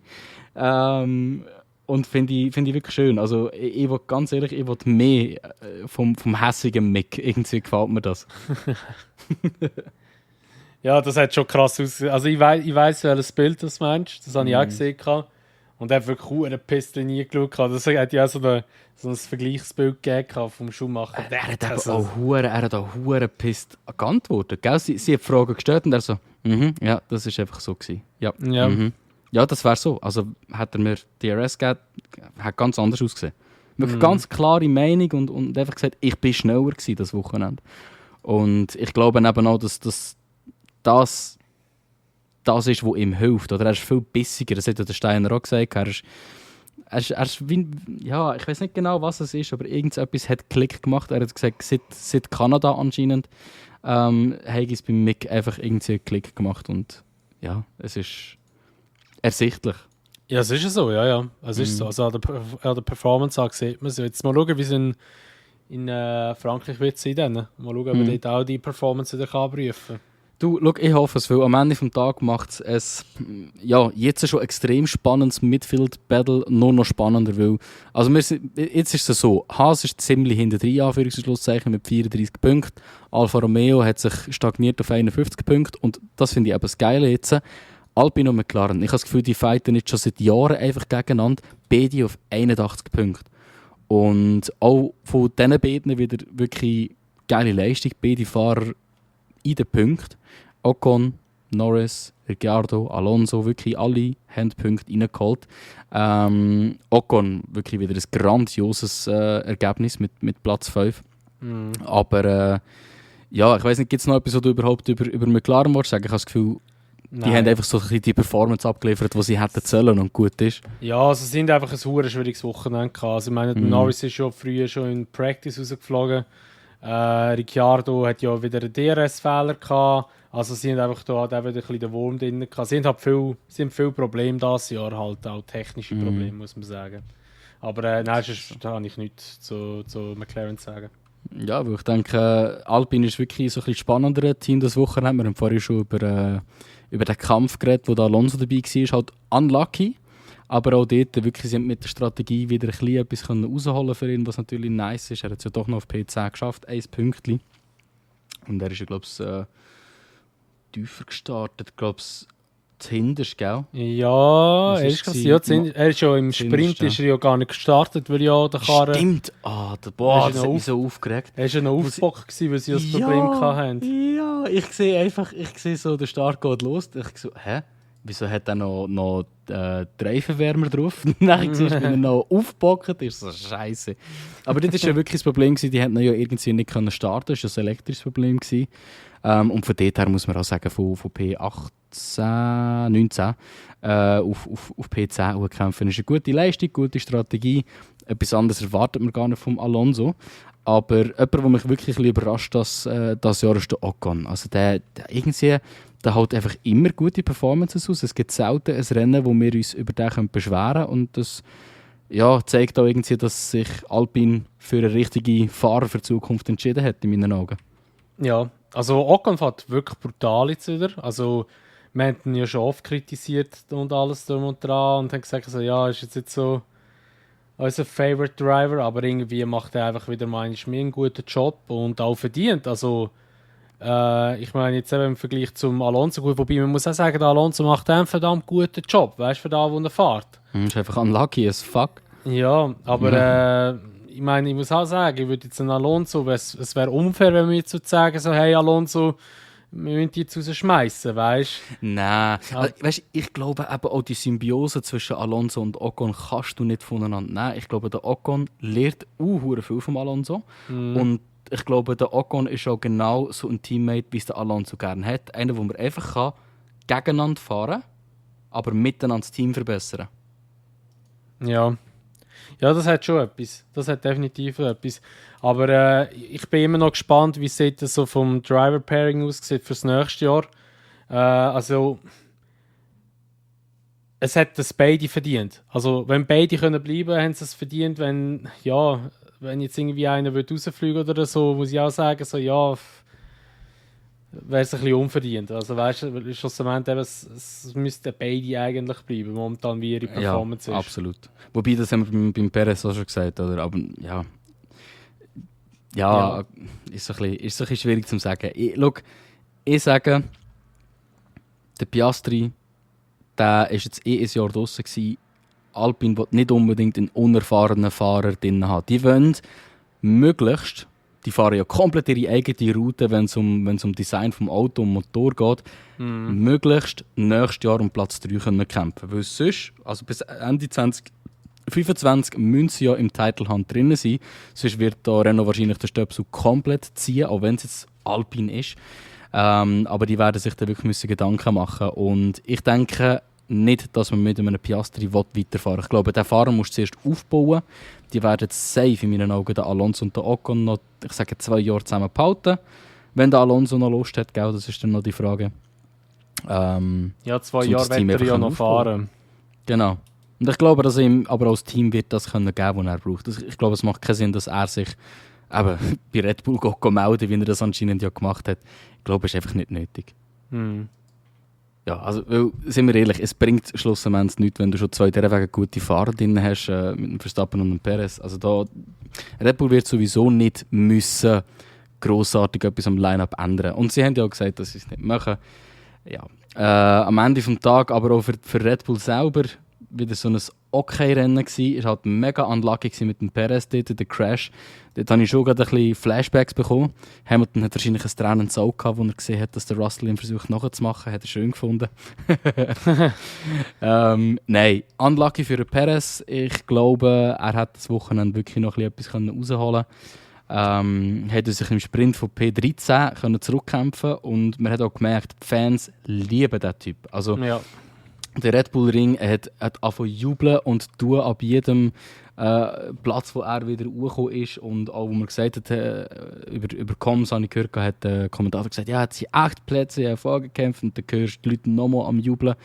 Speaker 1: Und finde ich wirklich schön. Also ich will, ganz ehrlich, ich will mehr vom hässigen Mick. Irgendwie gefällt mir das.
Speaker 2: Ja, das hat schon krass ausgesehen. Also ich weiss, welches Bild das meinst. Das habe ich auch gesehen. Und er hat wirklich eine Piste reingeschaut. Das hat ja auch so ein Vergleichsbild gegeben vom Schumacher.
Speaker 1: Er hat auch hure pisst geantwortet. Gell? Sie hat die Frage gestellt und er so, ja, das ist einfach so gewesen. Ja,
Speaker 2: Ja.
Speaker 1: Ja, das wäre so. Also hat er mir DRS gegeben, hat ganz anders ausgesehen. Wirklich ganz klare Meinung und einfach gesagt, ich bin schneller gewesen das Wochenende. Und ich glaube eben auch, dass das ist, was ihm hilft. Oder er ist viel bissiger, das hat ja der Steiner auch gesagt. Er ist wie, ja, ich weiß nicht genau, was es ist, aber irgendetwas hat Klick gemacht. Er hat gesagt, seit Kanada anscheinend hat es bei Mick einfach irgendwie einen Klick gemacht. Und ja, es ist ersichtlich.
Speaker 2: Ja, es ist ja so, ja. Es ist so. Also an der Performance sieht man es. Jetzt mal schauen, wie es in Frankreich wird sein. Mal schauen, ob wir dort auch die Performance wieder prüfen kann.
Speaker 1: Du, schau, ich hoffe es, weil am Ende des Tages macht es ja, jetzt schon extrem spannendes Midfield-Battle noch spannender, weil also jetzt ist es so, Haas ist ziemlich hinter 3 Anführungszeichen mit 34 Punkten, Alfa Romeo hat sich stagniert auf 51 Punkte und das finde ich eben das Geile jetzt. Alpine und McLaren, ich habe das Gefühl, die fighten jetzt schon seit Jahren einfach gegeneinander, beide auf 81 Punkte. Und auch von diesen beiden wieder wirklich geile Leistung, beide Fahrer in den Punkten. Ocon, Norris, Ricciardo, Alonso, wirklich alle haben Punkte reingeholt. Ocon, wirklich wieder ein grandioses Ergebnis mit Platz 5. Aber ja, ich weiß nicht, gibt es noch etwas, was du überhaupt über McLaren willst sagen? Ich habe das Gefühl, die haben einfach so ein bisschen die Performance abgeliefert, die sie hätten sollen und gut ist.
Speaker 2: Ja, also sie sind einfach ein sehr schwieriges Wochenende gehabt. Also ich meine, Norris ist schon früher in Practice rausgeflogen. Ricciardo hat ja wieder einen DRS-Fehler gehabt. Also sie haben einfach da auch wieder ein bisschen den Wurm drin gehabt. Sie haben viele Probleme dieses Jahr, halt auch technische Probleme, muss man sagen. Aber nein, da habe ich nichts zu McLaren zu sagen.
Speaker 1: Ja, weil ich denke, Alpine ist wirklich so ein bisschen spannenderes Team das Wochenende. Wir haben vorhin schon über den Kampf geredet, wo da Alonso dabei war. Halt unlucky, aber auch dort wirklich sind mit der Strategie wieder ein bisschen etwas rausholen für ihn, was natürlich nice ist. Er hat es ja doch noch auf P10 geschafft, 1 Pünktchen. Und er ist ja, glaube ich, tiefer gestartet, glaube ich, zuhinterst, gell?
Speaker 2: Ja, er ist ja im Sprint ist er ja gar nicht gestartet, weil ja der Karre...
Speaker 1: Stimmt! Das hat mich so aufgeregt.
Speaker 2: Er war ja noch aufgebockt, weil sie das Problem hatten.
Speaker 1: Ja, ich sehe so, der Start geht los. Ich so, wieso hat er noch Reifenwärmer drauf? Nein, wenn er noch aufgebockt ist, so scheiße. Aber das war ja wirklich das Problem, die hätten ja irgendwie nicht starten können. Das war ein elektrisches Problem. Und von dort her muss man auch sagen, von P18, 19 auf P10 hochkämpfen ist eine gute Leistung, gute Strategie. Etwas anderes erwartet man gar nicht vom Alonso. Aber jemand, der mich wirklich ein bisschen überrascht das Jahr, ist der Ocon. Also der haut einfach immer gute Performances aus. Es gibt selten ein Rennen, wo wir uns über den beschweren können. Und das zeigt auch irgendwie, dass sich Alpine für eine richtige Fahrer für die Zukunft entschieden hat, in meinen Augen.
Speaker 2: Ja, also Ocon fährt wirklich brutal jetzt wieder. Also wir haben ihn ja schon oft kritisiert und alles drum und dran und haben gesagt, also, ja, ist jetzt nicht so unser Favorite Driver, aber irgendwie macht er einfach wieder mal einen guten Job und auch verdient. Also ich meine jetzt eben im Vergleich zum Alonso gut, wobei man muss auch sagen, der Alonso macht einen verdammt guten Job, weißt du, für da, wo er fährt.
Speaker 1: Ist einfach unlucky as fuck.
Speaker 2: Ja, aber ich meine, ich muss auch sagen, ich würde jetzt einen Alonso, es wäre unfair, wenn wir jetzt so sagen, so, hey Alonso, wir müssen die jetzt rausschmeißen, weißt du?
Speaker 1: Nein, weißt, ich glaube eben auch die Symbiose zwischen Alonso und Ocon kannst du nicht voneinander nehmen. Ich glaube, der Ocon lernt viel vom Alonso und ich glaube, der Ocon ist auch genau so ein Teammate, wie es der Alonso gerne hat. Einer, wo man einfach gegeneinander fahren kann, aber miteinander das Team verbessern.
Speaker 2: Ja, das hat schon etwas. Das hat definitiv etwas. Aber ich bin immer noch gespannt, wie sieht das so vom Driver-Pairing aussieht für das nächste Jahr. Also es hat das beide verdient. Also wenn beide können bleiben, haben sie es verdient. Wenn jetzt irgendwie einer rausfliegen oder so, muss ich auch sagen, so ja, wäre es ein bisschen unverdient. Also weißt du, schlussendlich eben, es müssten beide eigentlich bleiben, momentan wie ihre Performance ist.
Speaker 1: Absolut. Wobei, das haben wir beim Perez auch schon gesagt, oder? Aber ja. Ist ein bisschen schwierig zu sagen. Ich sage, der Piastri, der war jetzt ein Jahr draussen gewesen. Alpine will nicht unbedingt einen unerfahrenen Fahrer drin haben. Die wollen möglichst, die fahren ja komplett ihre eigene Route, wenn es um Design vom Auto und Motor geht, möglichst nächstes Jahr um Platz 3 können kämpfen. Weil sonst, also bis Ende 2025 müssen sie ja im Titelhand drin sein. Sonst wird da Renault wahrscheinlich den Stöpsel komplett ziehen, auch wenn es jetzt Alpine ist. Aber die werden sich da wirklich Gedanken machen. Und ich denke nicht, dass man mit einem Piastri weiterfahren will. Ich glaube, den Fahrer musst du zuerst aufbauen. Die werden safe in meinen Augen den Alonso und den Ocon noch, ich sage, 2 Jahre zusammen behalten. Wenn der Alonso noch Lust hat, gell, das ist dann noch die Frage.
Speaker 2: 2 Jahre wird er ja noch fahren.
Speaker 1: Genau. Und ich glaube, dass ihm aber als Team wird das können geben, was er braucht. Ich glaube, es macht keinen Sinn, dass er sich eben bei Red Bull melden, wie er das anscheinend ja gemacht hat. Ich glaube, es ist einfach nicht nötig. Ja, also, weil, sind wir ehrlich, es bringt schlussendlich nichts, wenn du schon 2 dieser Wege gute Fahrer drin hast, mit dem Verstappen und dem Perez. Also da, Red Bull wird sowieso nicht müssen grossartig etwas am Line-Up ändern. Und sie haben ja auch gesagt, dass sie es nicht machen. Ja. Am Ende des Tages, aber auch für Red Bull selber, wieder so ein Okay-Rennen gsi. Es war halt mega unlucky mit dem Perez dort, der Crash. Dort habe ich schon gerade ein bisschen Flashbacks bekommen. Hamilton hat wahrscheinlich ein tränendes Auge gehabt, als er gesehen hat, dass der Russell ihn versucht nachzumachen. Hat er schön gefunden. Nein, unlucky für den Perez. Ich glaube, er hat das Wochenende wirklich noch etwas rausholen können. Hat sich im Sprint von P13 können zurückkämpfen und man hat auch gemerkt, die Fans lieben diesen Typ. Also,
Speaker 2: ja.
Speaker 1: Der Red Bull Ring hat angefangen zu jubeln und tun ab jedem Platz, wo er wieder hochgekommen ist. Und auch, wo man gesagt hat, über Comms habe ich gehört, hat der Kommentator gesagt, ja, jetzt sind 8 Plätze hervorgekämpft und dann hörst du die Leute nochmal am Jubeln.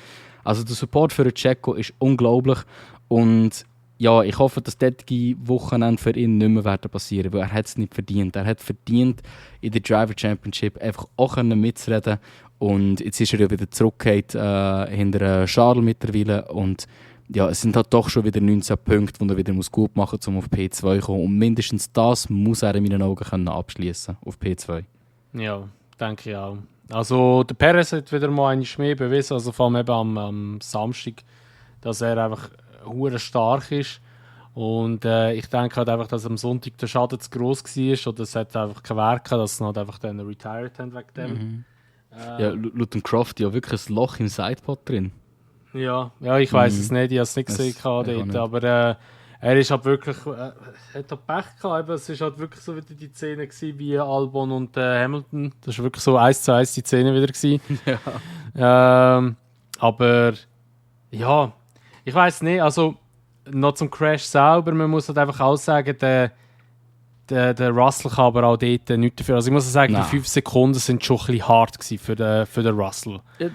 Speaker 1: Also der Support für den Checo ist unglaublich. Und ja, ich hoffe, dass solche Wochenende für ihn nicht mehr passieren werden, weil er hat es nicht verdient. Er hat verdient, in der Driver Championship einfach auch mitzureden. Und jetzt ist er ja wieder zurückgekehrt hinter Charles mittlerweile. Und ja, es sind halt doch schon wieder 19 Punkte, die er wieder gut machen muss, um auf P2 zu kommen. Und mindestens das muss er in meinen Augen abschließen auf P2.
Speaker 2: Ja, denke ich auch. Also der Perez hat wieder mal einen mehr bewiesen, also vor allem eben am Samstag, dass er einfach hure stark ist. Und ich denke halt einfach, dass am Sonntag der Schaden zu gross war oder es hat einfach kein Werk gehabt, dass sie halt einfach dann retired haben wegen dem.
Speaker 1: Ja, laut dem Croft ja wirklich ein Loch im Sidepod drin.
Speaker 2: Ja, ich weiß es nicht, ich habe es nicht gesehen dort, aber er ist halt wirklich, hat halt Pech gehabt, es war halt wirklich so wieder die Szene gewesen, wie Albon und Hamilton, das war wirklich so 1:1 die Szene wieder gewesen. Ja. Aber ja, ich weiß nicht, also noch zum Crash selber, man muss halt einfach auch sagen, der Russell kann aber auch dort nichts dafür. Also ich muss sagen, die 5 Sekunden sind schon ein bisschen hart gewesen für den Russell.
Speaker 1: Ja,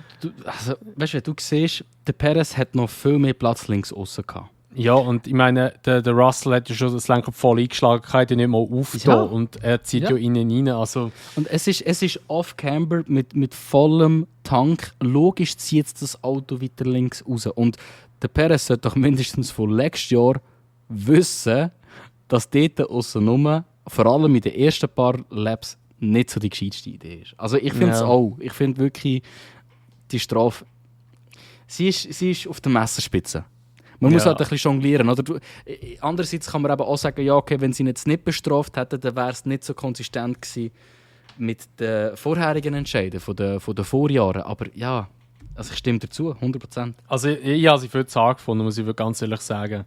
Speaker 1: weißt du, wenn du siehst, der Perez hat noch viel mehr Platz links außen gehabt.
Speaker 2: Ja, und ich meine, der Russell hat ja schon das Lenkrad voll eingeschlagen, kann nicht mal aufstehen und er zieht ja innen rein. Also.
Speaker 1: Und es ist off-camber mit vollem Tank. Logisch zieht das Auto weiter links raus. Und der Perez sollte doch mindestens von letztes Jahr wissen, dass dort aussen vor allem in den ersten paar Laps nicht so die gescheiteste Idee ist. Also ich finde es auch. Ich finde wirklich, die Strafe, sie ist auf der Messerspitze. Man muss halt ein bisschen jonglieren. Oder? Andererseits kann man aber auch sagen, ja, okay, wenn sie ihn jetzt nicht bestraft hätten, dann wäre es nicht so konsistent gewesen mit den vorherigen Entscheiden von den Vorjahren. Aber ja, also ich stimme dazu, 100%.
Speaker 2: Also ich habe sie viel zu hart gefunden, muss ich ganz ehrlich sagen.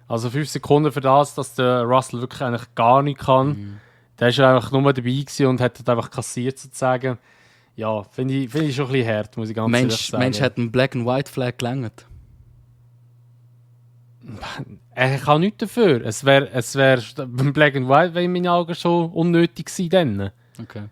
Speaker 2: Also 5 Sekunden für das, dass der Russell wirklich eigentlich gar nicht kann. Der war einfach nur dabei gewesen und hat einfach kassiert sozusagen. Ja, finde ich schon ein bisschen hart, muss ich ganz ehrlich sagen.
Speaker 1: Mensch hat einen Black and White Flag gelangt.
Speaker 2: Er kann nichts dafür. Es wär beim Black and White in meinen Augen schon unnötig gewesen.
Speaker 1: Okay.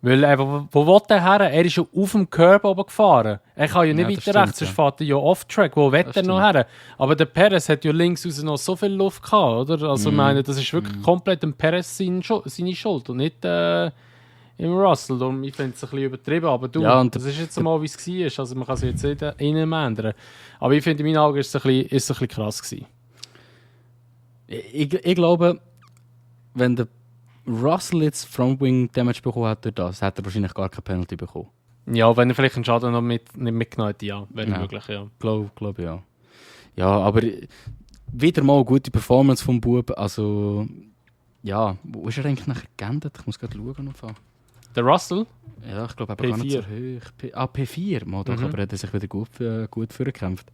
Speaker 2: Weil wo will der her? Er ist ja auf dem Curb oben gefahren. Er kann ja nicht weiter rechts, sonst fährt er ja off-track. Wo will er noch her? Aber der Perez hat ja links raus noch so viel Luft gehabt, oder? Also ich meine, das ist wirklich komplett dem Perez seine Schuld und nicht im Russell. Darum, ich finde es ein bisschen übertrieben, aber du, das ist jetzt mal, wie es war. Also man kann es jetzt nicht innen ändern. Aber ich finde, in meinen Augen ist es ein bisschen krass gewesen.
Speaker 1: Ich glaube, wenn der Russell jetzt Frontwing Damage bekommen hat durch das, hätte er wahrscheinlich gar keine Penalty bekommen.
Speaker 2: Ja, wenn er vielleicht einen Schaden noch nicht mitgenommen hätte, ja, wäre möglich, ja.
Speaker 1: Glaube ja. Ja, aber wieder mal eine gute Performance vom Bub. Also, ja, wo ist er eigentlich nachher geendet? Ich muss gerade schauen.
Speaker 2: Der Russell?
Speaker 1: Ja, ich glaube, er gar nicht so hoch. P4, mal doch, aber er hat sich wieder gut vorgekämpft.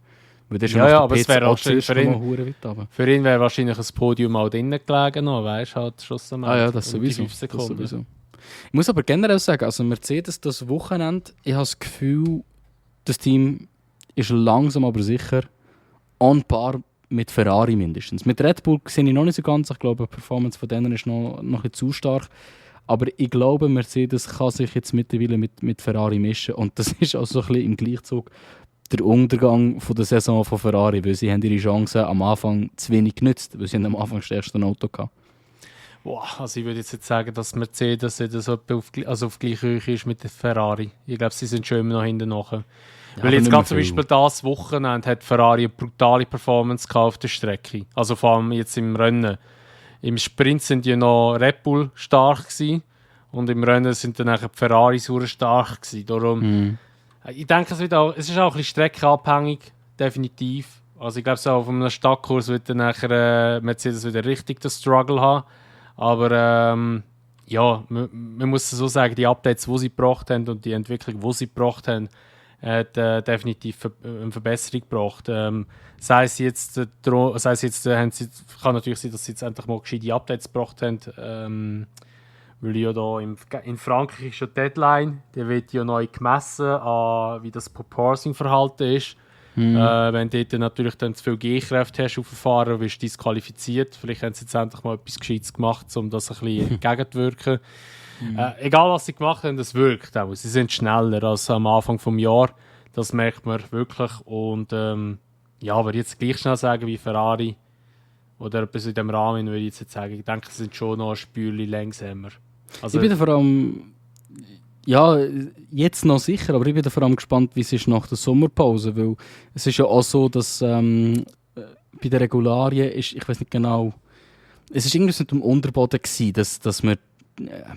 Speaker 2: Ja, aber es wäre auch für ihn wäre wahrscheinlich ein Podium auch drinnen gelegen noch, weißt du, halt schlussendlich.
Speaker 1: Ja, das sowieso. Ich muss aber generell sagen, also Mercedes das Wochenende, ich habe das Gefühl, das Team ist langsam aber sicher on par mit Ferrari mindestens. Mit Red Bull sehe ich noch nicht so ganz, ich glaube, die Performance von denen ist noch ein bisschen zu stark. Aber ich glaube, Mercedes kann sich jetzt mittlerweile mit Ferrari mischen und das ist auch so ein bisschen im Gleichzug der Untergang von der Saison von Ferrari, weil sie haben ihre Chancen am Anfang zu wenig genutzt, weil sie haben am Anfang das erste Auto gehabt.
Speaker 2: Boah, also ich würde jetzt nicht sagen, dass Mercedes auf gleicher Höhe ist mit der Ferrari. Ich glaube, sie sind schon immer noch hinten nachher. Ja, weil jetzt gerade zum Beispiel das Wochenende hat Ferrari eine brutale Performance auf der Strecke. Also vor allem jetzt im Rennen. Im Sprint sind ja noch Red Bull stark gewesen, und im Rennen sind dann die Ferraris sehr stark gewesen. Darum, ich denke, es ist auch ein bisschen streckenabhängig, definitiv. Also ich glaube, so auf einem Stadtkurs wird dann nachher Mercedes wieder richtig den Struggle haben. Aber ja, man muss so sagen, die Updates, die sie gebracht haben und die Entwicklung, die sie gebracht haben, hat definitiv eine Verbesserung gebracht. Sei es jetzt, kann natürlich sein, dass sie jetzt endlich mal gescheite Updates gebracht haben. Weil ja da in Frankreich ist schon die Deadline, die wird ja neu gemessen an, wie das Proposing-Verhalten ist. Wenn du dort natürlich dann zu viel G-Kräfte hast auf den Fahrer, wirst du disqualifiziert. Vielleicht haben sie jetzt endlich mal etwas Gescheites gemacht, um das ein bisschen entgegenzuwirken. Egal was sie gemacht haben, das wirkt auch. Sie sind schneller als am Anfang des Jahres. Das merkt man wirklich. Und ja, aber jetzt gleich schnell sagen wie Ferrari oder etwas in dem Rahmen, würde ich jetzt sagen. Ich denke, sie sind schon noch ein Spürchen langsamer. Also,
Speaker 1: ich bin vor allem, ja, jetzt noch sicher, aber ich bin vor allem gespannt, wie es ist nach der Sommerpause, weil es ist ja auch so, dass bei den Regularien ist, ich weiß nicht genau, es ist irgendwas mit dem Unterboden gewesen, dass man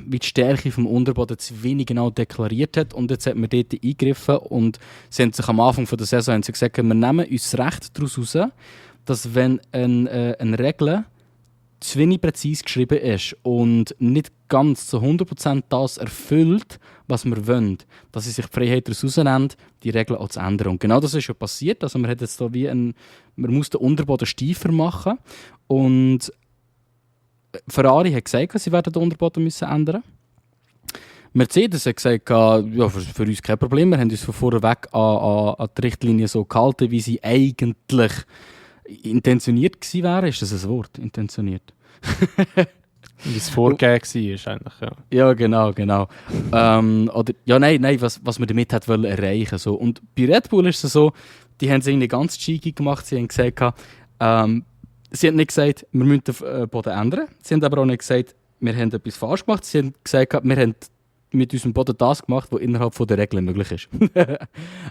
Speaker 1: wie die Stärke vom Unterboden zu wenig genau deklariert hat, und jetzt hat man dort eingegriffen und sie haben sich am Anfang der Saison haben sie gesagt, wir nehmen uns Recht daraus raus, dass wenn eine Regel zu wenig präzise geschrieben ist und nicht ganz zu 100% das erfüllt, was wir wollen, dass sie sich die Freiheit daraus rausnehmen, die Regeln auch zu ändern. Und genau das ist schon passiert. Also man hat jetzt da man muss den Unterboden steifer machen, und Ferrari hat gesagt, sie werden den Unterboden ändern müssen. Mercedes hat gesagt, ja, für uns kein Problem, wir haben uns von vorweg an die Richtlinie so gehalten, wie sie eigentlich intentioniert gewesen wäre. Ist das ein Wort? Intentioniert?
Speaker 2: Wie es vorgegeben war, eigentlich, ja.
Speaker 1: Ja, genau. Oder, ja, nein, was man damit hat wollen erreichen. So. Und bei Red Bull ist es so, die haben es irgendwie ganz cheeky gemacht. Sie haben gesagt, sie haben nicht gesagt, wir müssen den Boden ändern. Sie haben aber auch nicht gesagt, wir haben etwas falsch gemacht. Sie haben gesagt, wir haben mit unserem Boden das gemacht, was innerhalb der Regeln möglich ist.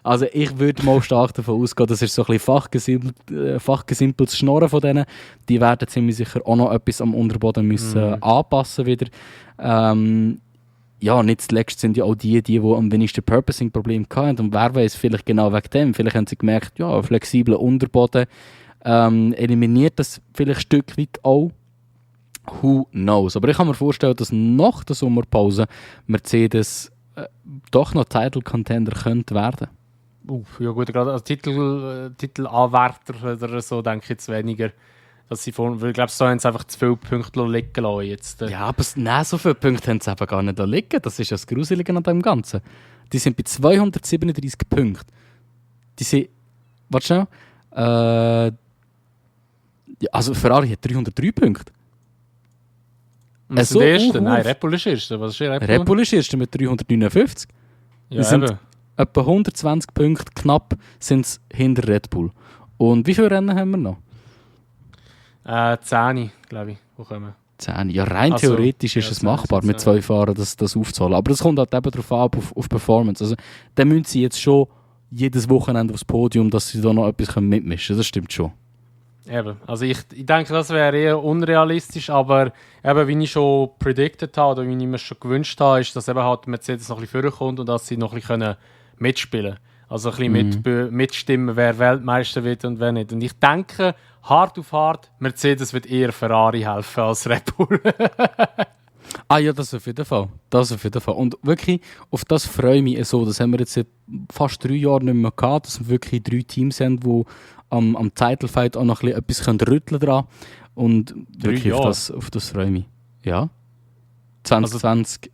Speaker 1: Also ich würde mal stark davon ausgehen, das ist so ein bisschen fachgesimpeltes Schnorren von denen. Die werden ziemlich sicher auch noch etwas am Unterboden müssen anpassen wieder. Ja, nicht zuletzt sind ja auch die am wenigsten Purposing-Problem hatten. Und wer weiß, vielleicht genau wegen dem. Vielleicht haben sie gemerkt, ja, ein flexibler Unterboden eliminiert das vielleicht ein Stück weit auch. Who knows? Aber ich kann mir vorstellen, dass nach der Sommerpause Mercedes doch noch Title-Contender könnte werden.
Speaker 2: Ja gut, gerade als Titelanwärter oder so denke ich jetzt weniger. Dass sie weil ich glaube, so haben sie einfach zu viele Punkte liegen lassen jetzt.
Speaker 1: Ja, aber nein, so viele Punkte haben sie eben gar nicht liegen. Das ist ja das Gruselige an dem Ganzen. Die sind bei 237 Punkten. Die sind, warte schnell, ja, also Ferrari hat 303 Punkte.
Speaker 2: Und was sind die Ersten? Nein, Red Bull ist Erster. Was ist Red Bull?
Speaker 1: Red Bull ist Erster mit 359.
Speaker 2: Ja,
Speaker 1: sind
Speaker 2: eben.
Speaker 1: etwa 120 Punkte knapp sind es hinter Red Bull. Und wie viele Rennen haben wir noch?
Speaker 2: 10, glaube ich, wo kommen.
Speaker 1: 10. Ja, rein
Speaker 2: Also,
Speaker 1: theoretisch ist
Speaker 2: ja,
Speaker 1: es
Speaker 2: 10,
Speaker 1: machbar, mit 2 Fahrern das aufzuholen. Aber es kommt halt eben darauf ab, auf Performance. Also, dann müssen sie jetzt schon jedes Wochenende aufs Podium, dass sie da noch etwas mitmischen können. Das stimmt schon.
Speaker 2: Eben. Also ich denke, das wäre eher unrealistisch, aber eben, wie ich schon predicted habe oder wie ich mir schon gewünscht habe, ist, dass eben halt Mercedes noch ein bisschen vorkommt und dass sie noch ein bisschen mitspielen können. Also ein bisschen mitstimmen, wer Weltmeister wird und wer nicht. Und ich denke, hart auf hart, Mercedes wird eher Ferrari helfen als Red Bull.
Speaker 1: Ja, das auf jeden Fall. Das auf jeden Fall. Und wirklich, auf das freue ich mich so. Das haben wir jetzt seit fast 3 Jahren nicht mehr gehabt, dass wir wirklich 3 Teams haben, die am Titelfight auch noch ein bisschen etwas rütteln dran. Und wirklich auf das freue ich mich. Ja. 2020.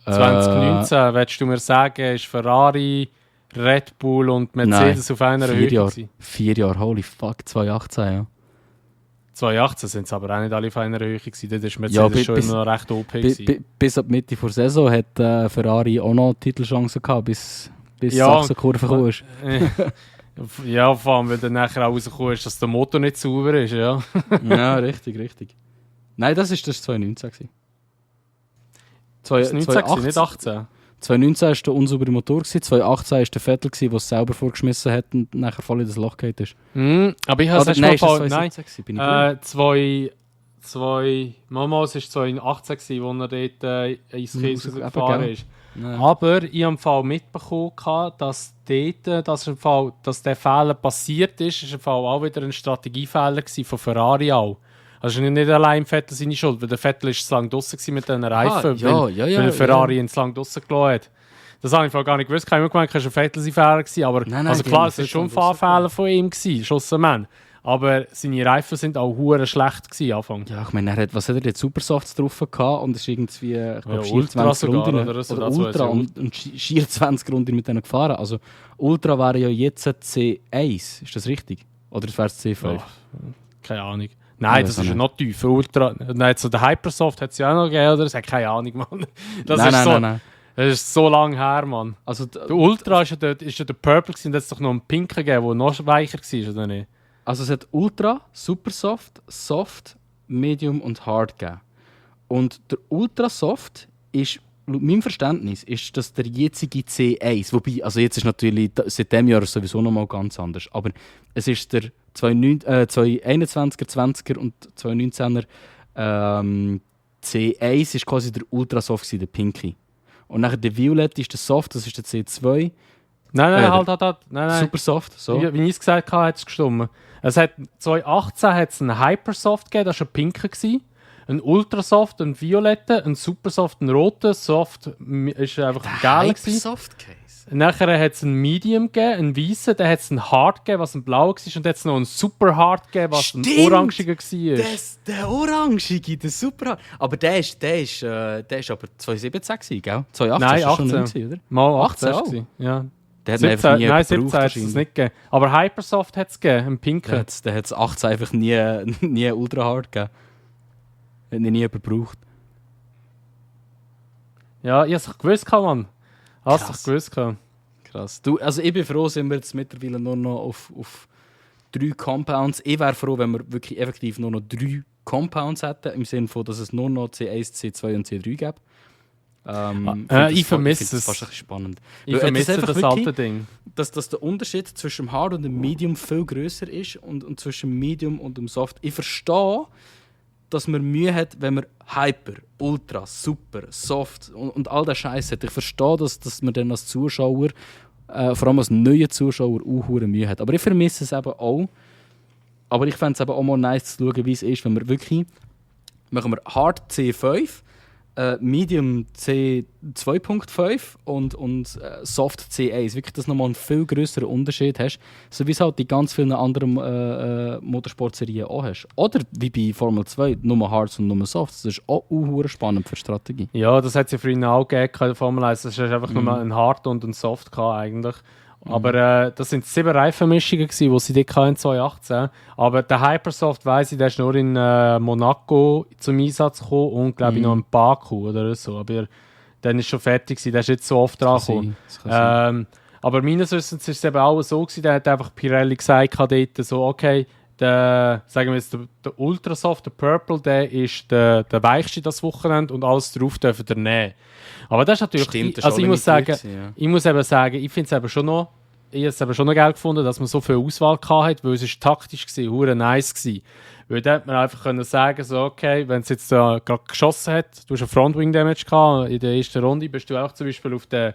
Speaker 2: 2019, willst du mir sagen, ist Ferrari, Red Bull und Mercedes auf einer Höhe gewesen?
Speaker 1: 4 Jahre, holy fuck, 2018, ja.
Speaker 2: 2018 sind es aber auch nicht alle auf einer Höhe gewesen. Dort ist Mercedes schon immer noch recht OP gewesen.
Speaker 1: Bis ab Mitte der Saison hat Ferrari auch noch Titelchancen gehabt, bis Sachsenkurve gekommen ist.
Speaker 2: Ja, vor allem, weil dann nachher auch rausgekommen ist, dass der Motor nicht sauber ist, ja.
Speaker 1: Ja, richtig. Nein, das war 2019 gewesen.
Speaker 2: 2019, nicht 18.
Speaker 1: 2019 war der unsaubere Motor, 2018 war der Vettel, der es selber vorgeschmissen hat und nachher voll in das Loch gefallen ist.
Speaker 2: Aber ich habe es
Speaker 1: nein,
Speaker 2: mal...
Speaker 1: Nein,
Speaker 2: Mamals war es 2018, als er dort ins Käse gefahren ist.
Speaker 1: Ja.
Speaker 2: Aber ich habe im Fall mitbekommen, dass der Fehler passiert ist. Das war im Fall auch wieder ein Strategiefehler von Ferrari auch. Also nicht allein Vettel seine Schuld, weil der Vettel ist zu lange draussen mit diesen Reifen, weil Ferrari ihn zu lange draussen gelassen hat. Das habe ich gar nicht gewusst. Ich habe immer gemeint, es war ein Vettel sein Fehler gewesen, aber
Speaker 1: nein,
Speaker 2: also klar, es war schon ein Fahrfehler von ihm gewesen, schlussendlich. Aber seine Reifen sind auch hure schlecht gewesen, Anfang.
Speaker 1: Ja, ich meine, was hat er jetzt Supersofts drauf gehabt und ist irgendwie, ich glaube, schier
Speaker 2: Ultra
Speaker 1: 20
Speaker 2: sogar,
Speaker 1: Runden
Speaker 2: oder so,
Speaker 1: oder
Speaker 2: das
Speaker 1: Ultra
Speaker 2: weiss ich.
Speaker 1: und schier 20 Runden mit denen gefahren. Also Ultra wäre ja jetzt C1, ist das richtig? Oder wäre es C5?
Speaker 2: Ja, keine Ahnung. Nein, das ist ja noch tiefer. Ultra, nein, so der Hypersoft hat es ja auch noch gegeben, oder? Das hat keine Ahnung, Mann.
Speaker 1: Nein.
Speaker 2: Das ist so lange her, Mann.
Speaker 1: Also,
Speaker 2: der Ultra ist ja der Purple gewesen, und jetzt doch noch einen Pinken gegeben, der noch weicher war, oder nicht?
Speaker 1: Also es hat Ultra, Supersoft, Soft, Medium und Hard gegeben. Und der Ultra Soft ist, laut meinem Verständnis, ist das der jetzige C1. Wobei, also jetzt ist natürlich seit diesem Jahr sowieso noch mal ganz anders. Aber es ist der 2021er, 20er und 2019er C1 ist quasi der Ultra Soft gewesen, der Pinky. Und nachher der Violett ist der Soft, das ist der C2.
Speaker 2: Nein.
Speaker 1: Super Soft, so.
Speaker 2: Wie ich es gesagt habe, hat es gestimmt. 2018 hat es einen Hypersoft gegeben, das war ein pinker. Ein Ultrasoft, ein violetter, ein Supersoft, ein roter. Soft ist einfach ein gelber.
Speaker 1: Hypersoft Case.
Speaker 2: Nachher hat es einen Medium gegeben, einen weißen, dann hat es einen Hard gegeben, was ein blauer war, und dann hat es noch einen Super Hard gegeben, was ein orangiger war.
Speaker 1: Der orangige, der Super Hard. Aber der ist aber 2017 gewesen, gell? 2018
Speaker 2: nein, 18.
Speaker 1: Schon 19, oder?
Speaker 2: Mal 18
Speaker 1: auch.
Speaker 2: Ja.
Speaker 1: Der hat
Speaker 2: 17,
Speaker 1: einfach nie
Speaker 2: nein,
Speaker 1: gebraucht,
Speaker 2: 17 hat es nicht gegeben. Aber Hypersoft hat es gegeben, einen pinken.
Speaker 1: Der hat es 18 einfach nie Ultra Hard gegeben. Hat nie jemand gebraucht.
Speaker 2: Ja, ich habe es gewusst, Mann. Hast du es gewusst?
Speaker 1: Krass. Also ich bin froh, sind wir jetzt mittlerweile nur noch auf 3 Compounds. Ich wäre froh, wenn wir wirklich effektiv nur noch 3 Compounds hätten, im Sinne von, dass es nur noch C1, C2 und C3 gibt.
Speaker 2: Ich vermisse es.
Speaker 1: Fast ein bisschen spannend.
Speaker 2: Ich vermisse das alte Ding.
Speaker 1: Dass der Unterschied zwischen dem Hard und dem Medium viel grösser ist und zwischen dem Medium und dem Soft. Ich verstehe, dass man Mühe hat, wenn man Hyper, Ultra, Super, Soft und all der Scheiß hat. Ich verstehe, dass man dann als Zuschauer, vor allem als neuer Zuschauer, auch Mühe hat. Aber ich vermisse es eben auch. Aber ich fände es eben auch mal nice zu schauen, wie es ist, wenn wir wirklich machen wir Hard C5, Medium C2.5 und Soft C1. Wirklich, dass du nochmal einen viel grösseren Unterschied hast, so wie es halt die ganz vielen anderen Motorsportserien auch hast. Oder wie bei Formel 2, nur Hards und nur Softs. Das ist auch spannend für Strategie.
Speaker 2: Ja, das hat es ja früher auch gegeben in der Formel 1. Das ist einfach nur ein Hard und ein Soft eigentlich. Aber das sind 7 Reifenmischungen gewesen, die sie dort hatten, 2018. Aber der Hypersoft, weiss ich, der ist nur in Monaco zum Einsatz gekommen und glaube ich noch in Baku oder so. Aber dann ist schon fertig gewesen, der ist jetzt so oft dran gekommen. Aber meines Wissens war es eben auch so gewesen, da hat einfach Pirelli gesagt dort, so okay, sagen wir jetzt, der Ultrasoft, der Purple, der ist der weichste das Wochenende und alles drauf dürfen ihr nehmen. Aber das ist natürlich...
Speaker 1: Stimmt, das
Speaker 2: also ich muss sagen,
Speaker 1: ja.
Speaker 2: ich muss eben sagen, ich finde es eben schon noch... Ich habe es eben schon noch geil gefunden, dass man so viel Auswahl hatte, weil es ist taktisch war, hure nice gewesen. Weil da hätte man einfach können sagen, so okay, wenn es jetzt gerade geschossen hat, du hast einen Frontwing-Damage gehabt, in der ersten Runde bist du auch zum Beispiel auf den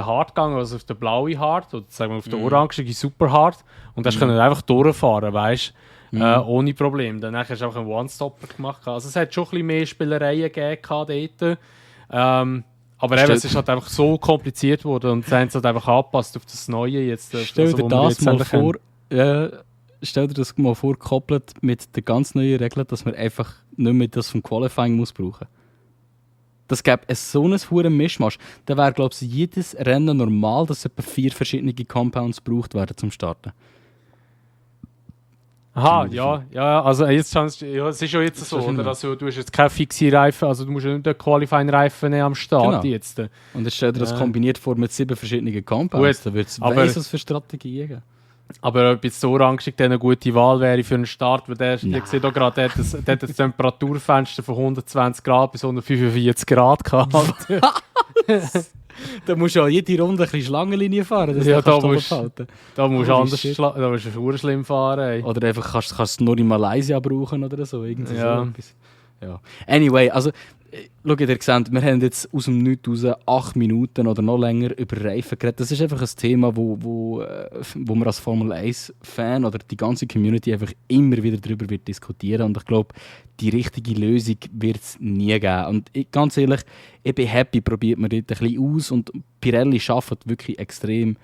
Speaker 2: Hard gegangen, also auf den blauen Hard, oder sagen wir auf den orangen Super Hard, und hast können einfach durchfahren, weißt du, ohne Problem. Dann hast du einfach einen One-Stopper gemacht. Also es hat schon ein bisschen mehr Spielereien gegeben dort. Aber eben, es ist halt einfach so kompliziert worden und sie haben es halt einfach angepasst auf das Neue jetzt.
Speaker 1: Stell dir das mal vor, stell dir das mal vor, gekoppelt mit den ganz neuen Regeln, dass man einfach nicht mehr das vom Qualifying muss brauchen. Das gäbe so ein verdammtes Mischmasch. Da wäre, glaube ich, jedes Rennen normal, dass etwa 4 verschiedene Compounds gebraucht werden zum Starten.
Speaker 2: Aha, ja, also jetzt es ist schon jetzt so, oder? Also, du hast jetzt keine fixe Reifen, also du musst nicht den Qualifying-Reifen nehmen am Start jetzt.
Speaker 1: Und jetzt stell dir das kombiniert vor mit 7 verschiedenen Compounds, da wird es was für Strategien geben.
Speaker 2: Aber ob jetzt so Orange eine gute Wahl wäre für einen Start, weil der sieht auch gerade, der hat das Temperaturfenster von 120 Grad bis 145 Grad gehabt.
Speaker 1: Da musst du ja jede Runde ein bisschen Schlangenlinie fahren. Das
Speaker 2: ja, da musst du schlimm fahren. Ey.
Speaker 1: Oder einfach kannst du es nur in Malaysia brauchen oder so. Irgendwie
Speaker 2: ja.
Speaker 1: So ja. Anyway, also schaut, ihr seht, wir haben jetzt aus dem Nichts raus 8 Minuten oder noch länger über Reifen geredet. Das ist einfach ein Thema, wo man als Formel 1-Fan oder die ganze Community einfach immer wieder darüber wird diskutieren. Und ich glaube, die richtige Lösung wird es nie geben. Und ganz ehrlich, ich bin happy, probiert man dort ein bisschen aus. Und Pirelli arbeitet wirklich extrem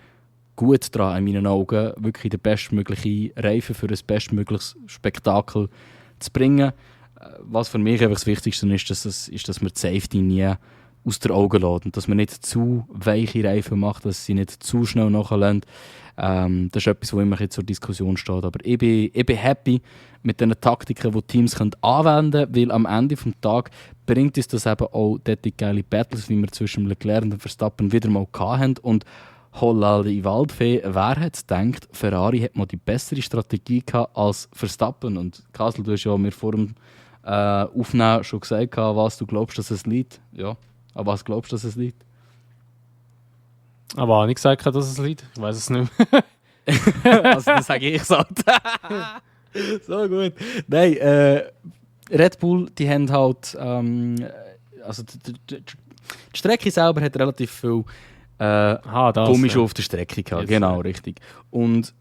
Speaker 1: gut daran, in meinen Augen, wirklich den bestmöglichen Reifen für ein bestmögliches Spektakel zu bringen. Was für mich einfach das Wichtigste ist, dass man die Safety nie aus den Augen lässt und dass man nicht zu weiche Reifen macht, dass sie nicht zu schnell nachlassen. Das ist etwas, was immer zur Diskussion steht. Aber ich bin happy mit den Taktiken, die Teams anwenden können, weil am Ende des Tages bringt uns das eben auch dort geile Battles, wie wir zwischen Leclerc und Verstappen wieder mal hatten. Und Holla die Waldfee, wer hätte gedacht, Ferrari hat mal die bessere Strategie gehabt als Verstappen. Und Kasel, du hast ja mir vor dem Aufnehmen schon gesagt, was du glaubst, dass es liegt. Ja, an was glaubst du, dass es liegt?
Speaker 2: Aber habe ich gesagt, dass es liegt? Ich weiß es nicht.
Speaker 1: Also, das sage ich halt. So gut. Nein, Red Bull, die haben halt. Also die Strecke selber hat relativ viel Gummi schon auf der Strecke gehabt. Jetzt, genau, richtig. Und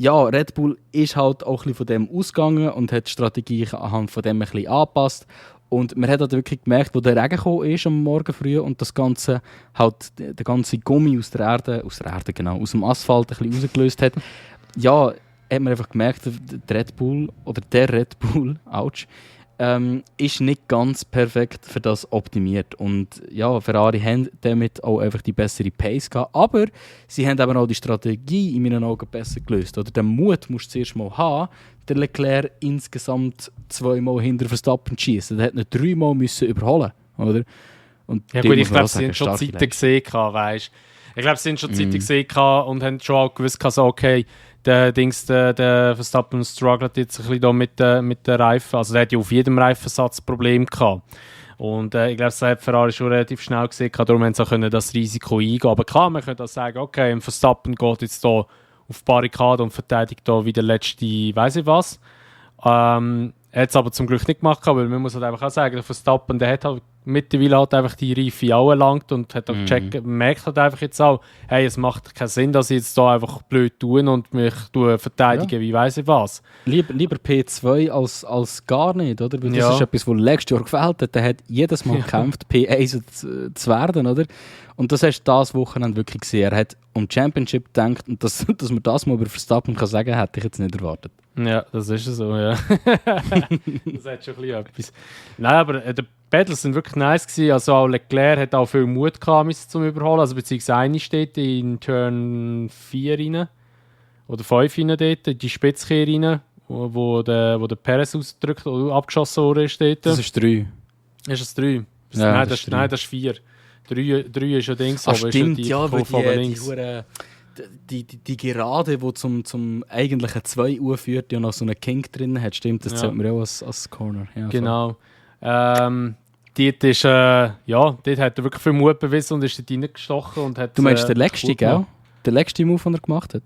Speaker 1: ja, Red Bull ist halt auch ein bisschen von dem ausgegangen und hat die Strategie anhand von dem ein bisschen angepasst. Und man hat halt wirklich gemerkt, wo der Regen gekommen ist am Morgen früh und das Ganze halt der ganze Gummi aus dem Asphalt ein bisschen rausgelöst hat. Ja, hat man einfach gemerkt, der Red Bull, ist nicht ganz perfekt für das optimiert. Und ja, Ferrari haben damit auch einfach die bessere Pace gehabt. Aber sie haben eben auch die Strategie in meinen Augen besser gelöst. Oder den Mut musst du zuerst mal haben, der Leclerc insgesamt 2-mal hinter Verstappen zu schießen. Der hat nicht 3-mal müssen überholen, oder? Und
Speaker 2: ja gut, ich glaube, sie haben schon Zeiten gesehen, weißt. Ich glaube, sie haben schon Zeiten gesehen und haben schon auch gewusst, so, okay, der Verstappen struggelt jetzt ein bisschen mit den Reifen. Also der hat ja auf jedem Reifensatz Probleme gehabt. Und ich glaube, das hat Ferrari schon relativ schnell gesehen, darum haben sie auch das Risiko eingehen. Aber klar, man könnte auch sagen, okay, Verstappen geht jetzt hier auf die Barrikade und verteidigt hier wie der letzte, weiss ich was. Er hat es aber zum Glück nicht gemacht, weil man muss halt einfach auch sagen, der Verstappen, der hat halt mittlerweile halt einfach die Reife auch erlangt und hat auch gecheckt, merkt halt einfach jetzt auch, hey, es macht keinen Sinn, dass ich jetzt da einfach blöd tue und mich verteidige, wie weiss ich was.
Speaker 1: Lieber P2 als gar nicht, oder? Weil das ist etwas, was letztes Jahr gefällt hat. Der hat jedes Mal gekämpft, P1 zu werden, oder? Und das hast du das Wochenende wirklich gesehen. Er hat um die Championship gedacht und dass man das mal über Verstappen kann sagen, hätte ich jetzt nicht erwartet.
Speaker 2: Ja, das ist so, ja. Das hat schon ein bisschen etwas. Nein, aber Battles sind wirklich nice gewesen. Also auch Leclerc hat auch viel Mut gehabt, zum Überholen. Also beziehungsweise eine steht in Turn 4 rein. Oder 5 rein dort, in die Spitzkehr rein, wo der Perez ausgedrückt oder abgeschossen wurde. Dort.
Speaker 1: Das ist 3.
Speaker 2: Ist es 3?
Speaker 1: Ja,
Speaker 2: nein,
Speaker 1: das ist
Speaker 2: das ist 4. 3 ist ja Dings,
Speaker 1: Ah,
Speaker 2: aber
Speaker 1: stimmt,
Speaker 2: ist
Speaker 1: ja, weil
Speaker 2: Kurve links.
Speaker 1: die Gerade, die zum eigentlichen 2 Uhr führt, die noch so einen Kink drin hat, stimmt, das zählt mir auch als Corner. Ja,
Speaker 2: genau. Dort ist, dort hat er wirklich viel Mut bewiesen und ist dort reingestochen. Und hat,
Speaker 1: du meinst den letzten, gell? Der letzte Move, den er gemacht hat?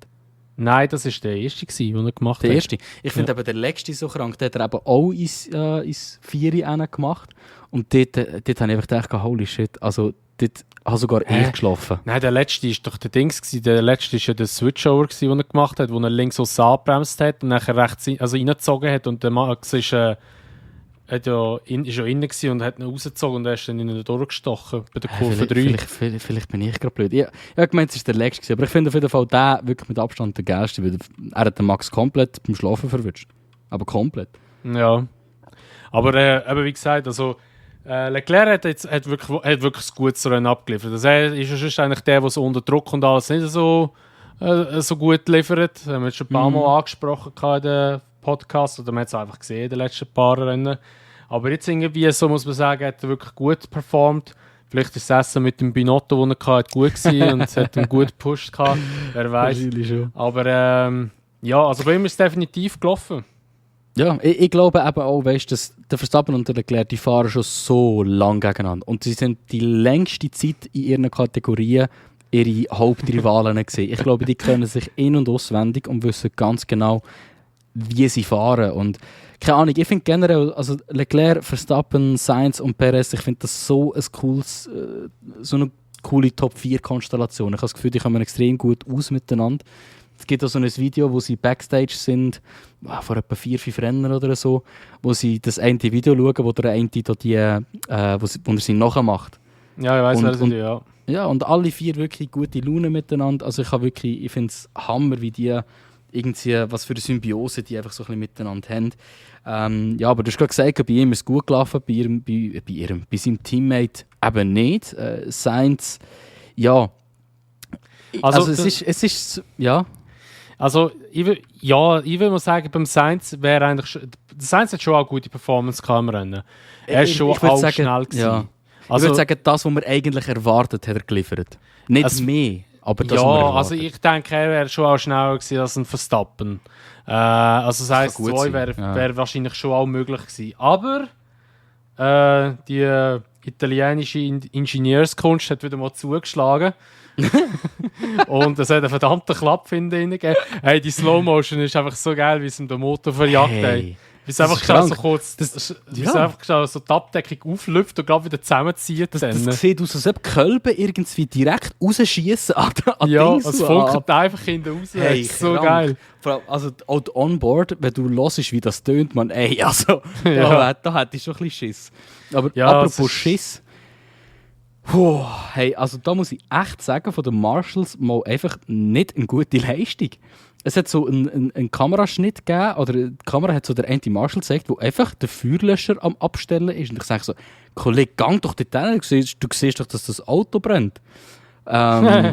Speaker 2: Nein, das war der erste, den er gemacht hat.
Speaker 1: Der erste? Ich finde aber der letzte so krank, der hat er eben auch ins 4 gemacht. Und dort habe ich einfach gedacht, holy shit, also dort habe sogar ich geschlafen.
Speaker 2: Nein, der letzte war doch der Dings gewesen. Der letzte war ja der Switchover, den er gemacht hat, wo er links aus angebremst hat und nachher rechts reingezogen hat. Und der Max ist ja innen gewesen und hat ihn rausgezogen und er ist dann innen durchgestochen bei der Kurve 3.
Speaker 1: Vielleicht bin ich gerade blöd. Ich habe gemeint, es war der letzte gewesen, aber ich finde auf jeden Fall der wirklich mit Abstand der geilste, weil er hat den Max komplett beim Schlafen verwünscht. Aber komplett.
Speaker 2: Ja. Aber wie gesagt, also Leclerc hat wirklich das gutes Rennen abgeliefert. Also er ist ja schon eigentlich der so unter Druck und alles nicht so gut liefert. Das haben wir schon ein paar Mal angesprochen in den Podcast oder man hat es einfach gesehen in den letzten paar Rennen. Aber jetzt irgendwie, so muss man sagen, hat er wirklich gut performt. Vielleicht ist das Essen mit dem Binotto, das er hatte, gut gewesen und es hat ihn gut gepusht. Wer weiß. Aber also bei ihm ist es definitiv gelaufen.
Speaker 1: Ja, ich glaube eben auch, weißt, dass der Verstappen und der Leclerc, die fahren schon so lange gegeneinander. Und sie sind die längste Zeit in ihren Kategorien ihre Hauptrivalen gesehen. Ich glaube, die können sich in- und auswendig und wissen ganz genau, wie sie fahren. Und keine Ahnung, ich finde generell, also Leclerc, Verstappen, Sainz und Perez, ich finde das so ein cooles, so eine coole Top-4-Konstellation. Ich habe das Gefühl, die kommen extrem gut aus miteinander. Es gibt auch so ein Video, wo sie Backstage sind, vor etwa 4-5 Rennen oder so, wo sie das eine Video schauen, wo der eine wo er sie nachher macht.
Speaker 2: Ja, ich weiss, wer ja.
Speaker 1: Ja, und alle 4 wirklich gute Laune miteinander. Also ich finde es Hammer, wie die irgendwie, was für eine Symbiose die einfach so ein bisschen miteinander haben. Ja, aber du hast gerade gesagt, bei ihm ist es gut gelaufen, bei seinem Teammate eben nicht. Sainz, ja. Also es ist, ja.
Speaker 2: Also, ich will mal sagen, beim Sainz wäre eigentlich... Der Sainz hat schon auch gute Performance im Rennen. Er ist schon auch sagen, schnell gewesen.
Speaker 1: Ja. Also, ich würde sagen, das, was man eigentlich erwartet, hat er geliefert. Nicht mehr, aber das, was man erwartet.
Speaker 2: Also ich denke, er wäre schon auch schneller gewesen als ein Verstappen. Also Sainz 2 wäre wahrscheinlich schon auch möglich gewesen. Aber die italienische Ingenieurskunst hat wieder mal zugeschlagen. Und es hat einen verdammten Klapp gegeben. Hey, die Slow-Motion ist einfach so geil, wie es ihm den Motor verjagt hat. Wie es einfach so kurz so die Abdeckung auflüpft und gerade wieder zusammenzieht.
Speaker 1: Das sieht aus, als ob Kölben irgendwie direkt rausschießen an
Speaker 2: ja, es funkelt einfach hinten raus.
Speaker 1: Hey,
Speaker 2: das ist so geil.
Speaker 1: Also auch Onboard, wenn du hörst, wie das tönt, man, ey, also da hätte ich schon ein bisschen Schiss. Aber ja, apropos Schiss, hey, also da muss ich echt sagen, von den Marshalls mal einfach nicht eine gute Leistung. Es hat so einen Kameraschnitt gegeben, oder die Kamera hat so der Anti-Marshall gezeigt, wo einfach der Feuerlöscher am Abstellen ist. Und ich sage so, Kollege, gang doch dort hin, du siehst doch, dass das Auto brennt. Ja,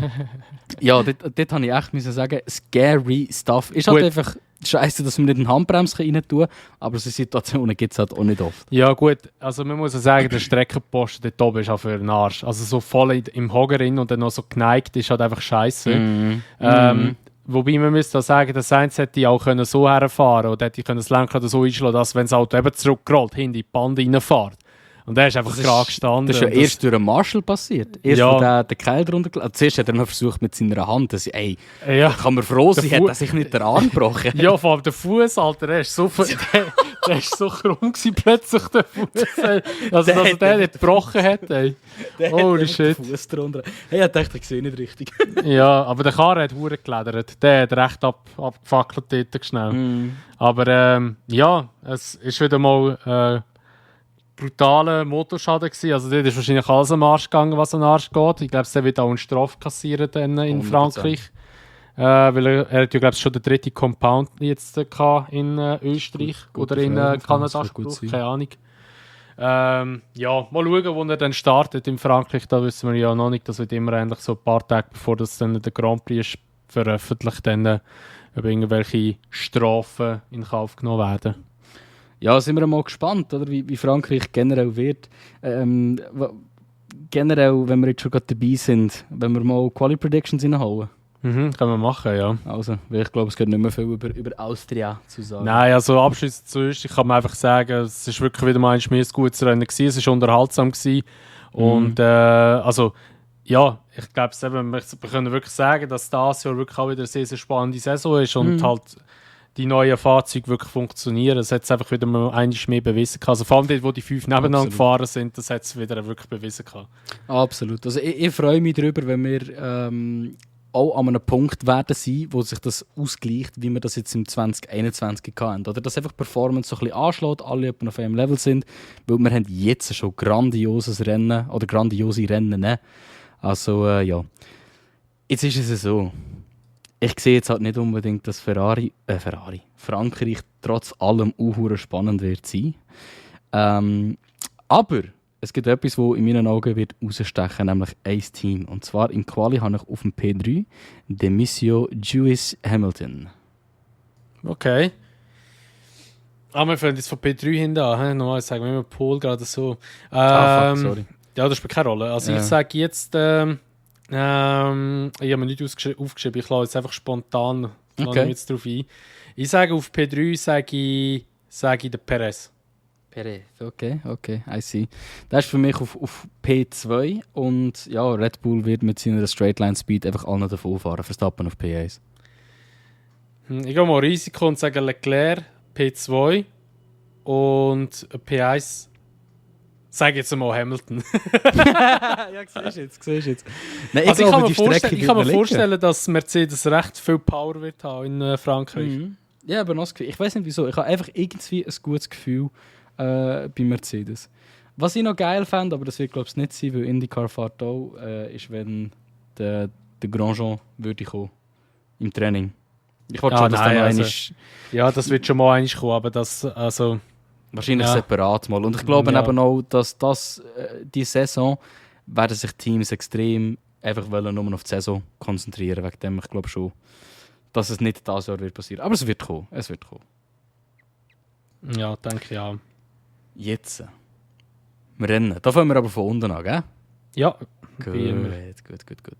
Speaker 1: dort habe ich echt müssen sagen, scary stuff. Ist halt einfach scheiße, dass man nicht eine Handbremse rein tun kann, aber so Situationen gibt es halt auch nicht oft.
Speaker 2: Ja gut, also man muss ja sagen, der Streckenposten dort oben ist auch für den Arsch. Also so voll im Hocker rein und dann noch so geneigt ist halt einfach scheiße. Wobei man müsste auch sagen, der Sainz hätte auch so herfahren und hätte das Lenkrad so einschlagen, dass wenn das Auto eben zurückrollt, hinter die Band reinfährt. Und der ist einfach gerade gestanden.
Speaker 1: Das ist ja erst durch einen Marshall passiert. Erst wo der Keil drunter gelassen. Zuerst hat er noch versucht mit seiner Hand, dass da kann man froh sein, hat er sich nicht den Arm gebrochen.
Speaker 2: Ja, vor allem der Fuß, Alter, der ist so der ist so krumm gewesen, plötzlich der Fuß. Also, dass er den nicht gebrochen hat, ey. Holy shit.
Speaker 1: Fuß drunter. Hey, ich dachte, ich sehe nicht richtig.
Speaker 2: Ja, aber der Karre hat verdammt geledert. Der hat recht abgefackelt dort schnell. Aber ja, es ist wieder mal brutaler Motorschaden gewesen. Also dort ist wahrscheinlich alles am Arsch gegangen, was am Arsch geht. Ich glaube, er wird auch eine Strafe kassieren dann in Frankreich. Weil er hat ja, glaube ich, schon den 3. Compound jetzt in Österreich gut, oder in Kanada. Keine Ahnung. Ja, mal schauen, wo er dann startet in Frankreich. Da wissen wir ja noch nicht. Das wird immer eigentlich so ein paar Tage, bevor das dann der Grand Prix ist, veröffentlicht, dann ob irgendwelche Strafen in Kauf genommen werden.
Speaker 1: Ja, sind wir mal gespannt, oder, wie Frankreich generell wird. Generell, wenn wir jetzt schon gerade dabei sind, wenn wir mal Quali Predictions reinholen.
Speaker 2: Können wir machen, ja.
Speaker 1: Also, weil ich glaube, es geht nicht mehr viel über Austria zu sagen.
Speaker 2: Nein, also abschließend zuerst, ich kann mir einfach sagen, es ist wirklich wieder mal ein gutes Rennen gewesen, es war unterhaltsam gewesen. Und also, ja, ich glaube, wir können wirklich sagen, dass das Jahr wirklich auch wieder eine sehr, sehr spannende Saison ist und halt die neuen Fahrzeuge wirklich funktionieren. Es hat es einfach wieder mal einiges mehr bewiesen gehabt. Also vor allem dort, wo die 5 nebeneinander gefahren sind, das hat es wieder wirklich bewiesen gehabt.
Speaker 1: Absolut. Also ich freue mich darüber, wenn wir auch an einem Punkt werden sein, wo sich das ausgleicht, wie wir das jetzt im 2021 hatten. Oder dass einfach Performance so ein bisschen anschlägt, alle auf einem Level sind, weil wir haben jetzt schon grandioses Rennen oder grandiose Rennen. Ne? Also ja, jetzt ist es so. Ich sehe jetzt halt nicht unbedingt, dass Frankreich trotz allem auch spannend wird sein. Aber es gibt etwas, das in meinen Augen wird rausstechen, nämlich ein Team. Und zwar im Quali habe ich auf dem P3 den Monsieur Lewis Hamilton.
Speaker 2: Okay. Wir fangen jetzt von P3 hinten an. Normal sagen wir immer Pol gerade so.
Speaker 1: Fuck, sorry.
Speaker 2: Ja, das spielt keine Rolle. Also ich sage jetzt, ich habe mir nicht aufgeschrieben, ich lasse jetzt einfach spontan jetzt drauf ein. Ich sage auf P3 sage ich den Perez.
Speaker 1: Perez, okay, I see. Das ist für mich auf P2 und ja, Red Bull wird mit seiner Straightline Speed einfach alle davon fahren, Verstappen auf P1.
Speaker 2: Ich gehe mal Risiko und sage Leclerc P2 und P1 sage jetzt mal Hamilton.
Speaker 1: Ja, siehst du jetzt. Nein,
Speaker 2: also ich kann mir vorstellen, dass Mercedes recht viel Power wird haben in Frankreich.
Speaker 1: Mhm. Ja, aber noch das Gefühl. Ich weiß nicht wieso. Ich habe einfach irgendwie ein gutes Gefühl bei Mercedes. Was ich noch geil fände, aber das wird glaube ich nicht sein, weil IndyCar fährt auch, ist, wenn der Grosjean würde kommen im Training. Ich wollte schon, dass
Speaker 2: ja, das wird schon mal einmal kommen, aber das, also...
Speaker 1: Wahrscheinlich separat mal. Und ich glaube eben auch, dass die Saison werden sich Teams extrem einfach nur auf die Saison konzentrieren. Wegen dem, ich glaube schon, dass es nicht dieses Jahr wird passieren. Aber es wird kommen.
Speaker 2: Ja, denke ja.
Speaker 1: Jetzt. Wir rennen. Da fangen wir aber von unten an, gell?
Speaker 2: Ja.
Speaker 1: Gut.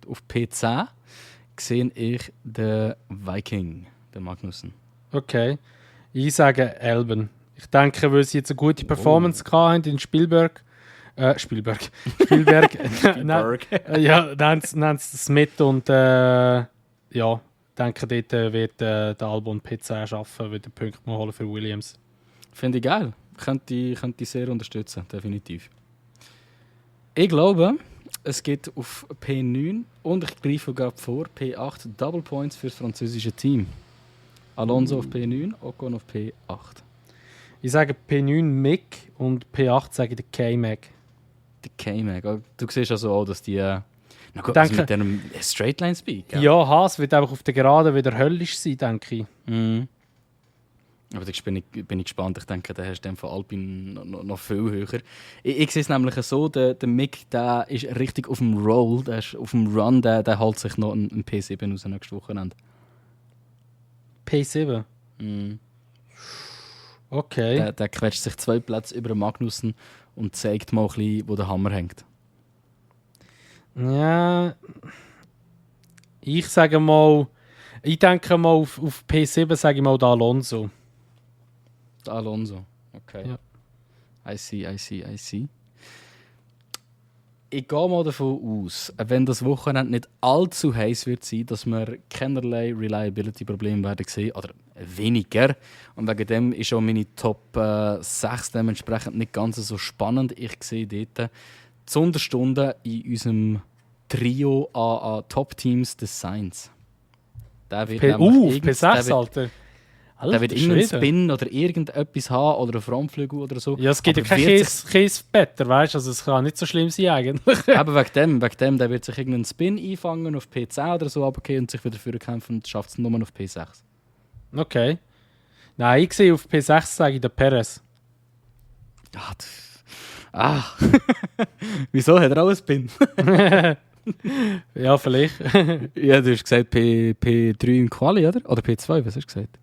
Speaker 1: Auf P10 sehe ich den Viking, den Magnussen.
Speaker 2: Okay. Ich sage Albon. Ich denke, weil sie jetzt eine gute Performance hatten in Spielberg. Spielberg. Ja, dann sie es mit und ja, denke, dort wird der Albon P10 schaffen, wird den Punkt mal holen für Williams.
Speaker 1: Finde ich geil. Könnte ich sehr unterstützen, definitiv. Ich glaube, es geht auf P9 und ich greife gerade vor, P8 Double Points für das französische Team. Alonso auf P9, Ocon auf P8.
Speaker 2: Ich sage P9 Mick und P8 sage ich der K-Mac.
Speaker 1: Der K-Mac. Du siehst also auch, dass die
Speaker 2: denke,
Speaker 1: mit diesem Straightline Speed.
Speaker 2: Ja, Haas wird einfach auf der Geraden wieder höllisch sein, denke ich.
Speaker 1: Mhm. Aber da bin ich gespannt. Ich denke, der hast du von Alpine noch viel höher. Ich sehe es nämlich so, der Mick, der ist richtig auf dem Roll, der ist auf dem Run, der holt sich noch einen P7 aus nächstes Wochenende.
Speaker 2: P7?
Speaker 1: Mhm.
Speaker 2: Okay.
Speaker 1: Der quetscht sich 2 Plätze über Magnussen und zeigt mal ein bisschen, wo der Hammer hängt.
Speaker 2: Ja. Ich denke mal auf P7 sage ich mal der Alonso.
Speaker 1: Der Alonso, okay.
Speaker 2: Ja.
Speaker 1: I see. Ich gehe mal davon aus, wenn das Wochenende nicht allzu heiß wird sein, dass wir keinerlei Reliability-Probleme werden sehen, oder weniger. Und wegen dem ist auch meine Top 6 dementsprechend nicht ganz so spannend. Ich sehe dort die Sonderstunde in unserem Trio an Top-Teams des Sainz. Der wird
Speaker 2: P6, Alter.
Speaker 1: Der wird irgendeinen Spin oder irgendetwas haben oder einen Frontflügel oder so.
Speaker 2: Ja, es gibt ja kein Käsebetter, weißt du? Also es kann nicht so schlimm sein eigentlich.
Speaker 1: Aber wegen dem, der wird sich irgendeinen Spin einfangen auf P10 oder so runtergehen und sich wieder vorkämpfen und schafft es nur auf P6.
Speaker 2: Okay. Nein, ich sehe auf P6, sage ich, der Perez.
Speaker 1: Ah, wieso hat er auch ein Pin?
Speaker 2: Ja, vielleicht.
Speaker 1: Ja, du hast gesagt P3 im Quali, oder? Oder P2, was hast du gesagt?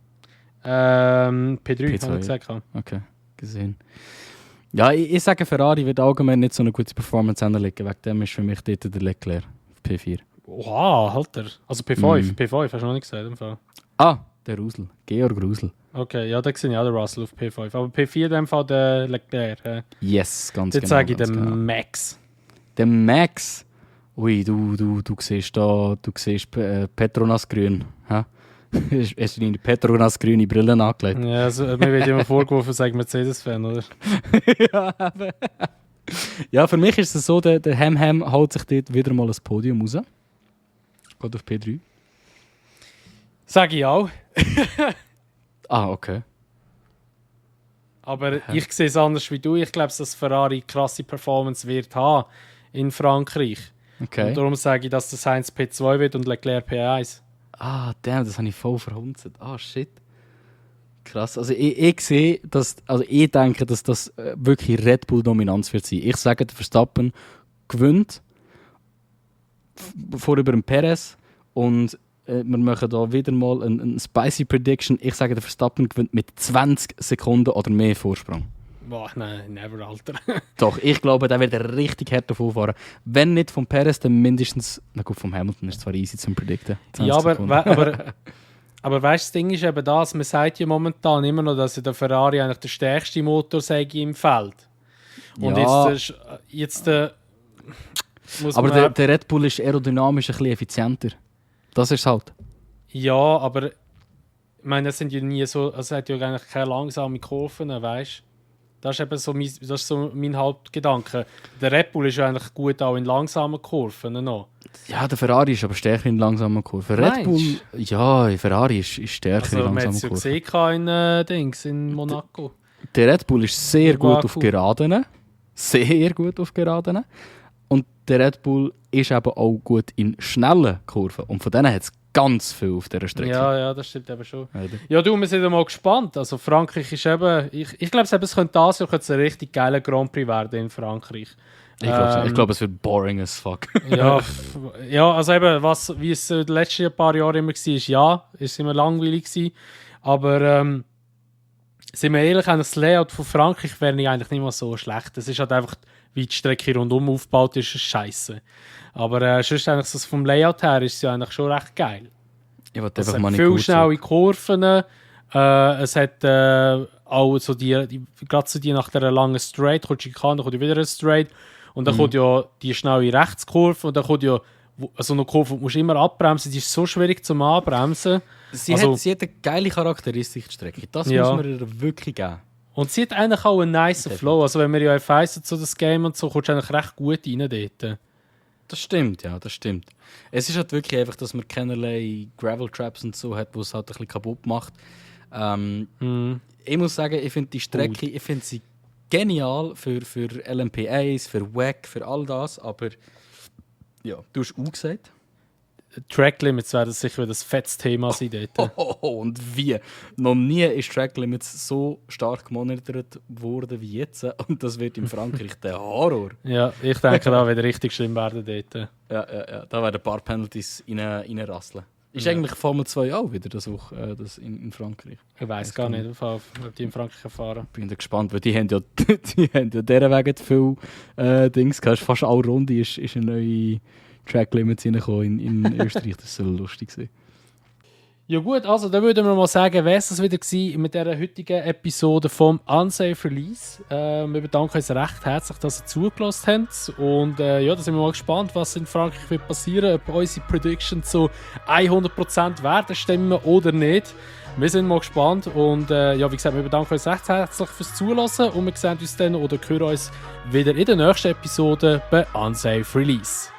Speaker 2: P3
Speaker 1: P2,
Speaker 2: habe ich gesagt. Ja.
Speaker 1: Okay, gesehen. Ja, ich sage, Ferrari wird allgemein nicht so eine gute Performance hinlegen. Wegen dem ist für mich dort der Leclerc auf P4.
Speaker 2: Wow, Alter. Also P5. P5 hast du noch nicht gesagt. Im Fall.
Speaker 1: Ah, der Rusel. Georg Rusel.
Speaker 2: Okay, ja, da sehe ich auch den Russell auf P5. Aber P4 in dem Fall der Leclerc.
Speaker 1: Yes, ganz
Speaker 2: Jetzt
Speaker 1: genau.
Speaker 2: sage ich
Speaker 1: ganz
Speaker 2: den
Speaker 1: genau.
Speaker 2: Max.
Speaker 1: Der Max. Ui, du siehst da, Petronas Grün. Hast du deine Petronas grüne Brille angelegt?
Speaker 2: Ja, also, mir wird immer vorgeworfen, ich sage Mercedes-Fan, oder?
Speaker 1: Ja, eben. Ja, für mich ist es so, der Ham holt sich dort wieder mal ein Podium raus. Geht auf P3.
Speaker 2: Sage ich auch.
Speaker 1: Ah, okay.
Speaker 2: Aber ich sehe es anders wie du. Ich glaube, dass Ferrari krasse Performance wird haben in Frankreich.
Speaker 1: Okay.
Speaker 2: Und darum sage ich, dass der Sainz P2 wird und Leclerc P1.
Speaker 1: Ah, damn, das habe ich voll verhunzt. Ah, shit. Krass. Also ich sehe, ich denke, dass das wirklich Red Bull Dominanz wird sein. Ich sage, der Verstappen gewinnt vor über den Perez und wir machen da wieder mal eine spicy Prediction. Ich sage, der Verstappen gewinnt mit 20 Sekunden oder mehr Vorsprung.
Speaker 2: Boah, nein, never, Alter.
Speaker 1: Doch, ich glaube, der wird richtig hart davon fahren. Wenn nicht vom Perez, dann mindestens... Na gut, vom Hamilton ist zwar easy zum Predikten.
Speaker 2: Ja, aber weißt du, das Ding ist eben das, man sagt ja momentan immer noch, dass der Ferrari eigentlich der stärkste Motor sei im Feld. Und
Speaker 1: Ja.
Speaker 2: jetzt muss
Speaker 1: Aber
Speaker 2: man...
Speaker 1: der Red Bull ist aerodynamisch ein bisschen effizienter. Das ist es halt.
Speaker 2: Ja, aber ich meine, das sind ja nie so, es hat ja eigentlich keine langsame Kurven, weißt du? Das ist eben so mein Hauptgedanke. Der Red Bull ist ja eigentlich gut auch in langsamen Kurven noch.
Speaker 1: Ja, der Ferrari ist aber stärker in langsamen Kurven. Red Bull, ja, Ferrari ist stärker
Speaker 2: Also,
Speaker 1: in
Speaker 2: man hat
Speaker 1: langsamen
Speaker 2: es ja
Speaker 1: Kurven.
Speaker 2: gesehen in Monaco.
Speaker 1: Der Red Bull ist sehr
Speaker 2: In
Speaker 1: gut
Speaker 2: Baku.
Speaker 1: auf Geraden. Sehr gut auf Geraden. Und der Red Bull ist eben auch gut in schnellen Kurven. Und von denen hat es ganz viel auf dieser Strecke.
Speaker 2: Ja, das stimmt eben schon.
Speaker 1: Oder?
Speaker 2: Ja, du, wir sind ja mal gespannt. Also Frankreich ist eben... Ich glaube, es könnte das Jahr ein richtig geiler Grand Prix werden in Frankreich.
Speaker 1: Ich glaube, es wird boring as fuck.
Speaker 2: Ja, also eben, wie es die letzten paar Jahre immer war, ja, ist immer langweilig gewesen. Aber sind wir ehrlich, das Layout von Frankreich wäre eigentlich nicht mal so schlecht. Es ist halt einfach, wie die Strecke rundum aufgebaut ist, scheiße. Aber sonst eigentlich so vom Layout her ist es ja eigentlich schon recht geil.
Speaker 1: Ich wollte
Speaker 2: Es
Speaker 1: einfach
Speaker 2: hat
Speaker 1: mal nicht
Speaker 2: viel
Speaker 1: gut
Speaker 2: schnelle Kurven. Es hat auch so gerade so die nach der langen Straight, kommt Schikane, dann kommt ja wieder ein Straight. Und dann kommt ja die schnelle Rechtskurve und dann kommt ja so eine Kurve, du musst immer abbremsen. Die ist so schwierig zum Anbremsen.
Speaker 1: Sie
Speaker 2: Also-
Speaker 1: hat eine geile Charakteristik, die Strecke. Das
Speaker 2: Ja.
Speaker 1: muss man ihr wirklich geben.
Speaker 2: Und sie hat eigentlich auch einen nice Flow. Also wenn wir ja F1 so das Game und so, kommst du eigentlich recht gut rein dort.
Speaker 1: Das stimmt, ja, das stimmt. Es ist halt wirklich einfach, dass man keinerlei Gravel-Traps und so hat, wo es halt ein bisschen kaputt macht. Ich muss sagen, ich finde die Strecke, ich finde sie genial für LMP1, für WEC, für all das, aber ja, du hast auch gesagt.
Speaker 2: Track Limits werden sicher wieder ein fettes Thema sein dort.
Speaker 1: Oh, und wie? Noch nie ist Track Limits so stark gemonitort worden wie jetzt und das wird in Frankreich der Horror.
Speaker 2: Ja, ich denke, da wird richtig schlimm werden dort.
Speaker 1: Ja, da werden ein paar Penalties reinrasseln. Ist
Speaker 2: Ja.
Speaker 1: eigentlich Formel 2 auch wieder das in Frankreich?
Speaker 2: Ich weiß gar nicht, ob die in Frankreich erfahren.
Speaker 1: Bin da gespannt, weil die haben ja dieser Wegen viel Dings gehabt. Fast alle Runde ist eine neue Track Limits reingekommen in Österreich. Das soll lustig sein.
Speaker 2: Ja gut, also dann würden wir mal sagen, wäre es das wieder gewesen mit dieser heutigen Episode vom Unsafe Release. Wir bedanken uns recht herzlich, dass ihr zugelassen habt. Und ja, da sind wir mal gespannt, was in Frankreich wird passieren, ob unsere Predictions zu 100% werden stimmen oder nicht. Wir sind mal gespannt und ja, wie gesagt, wir bedanken uns recht herzlich fürs Zulassen und wir sehen uns dann oder hören uns wieder in der nächsten Episode bei Unsafe Release.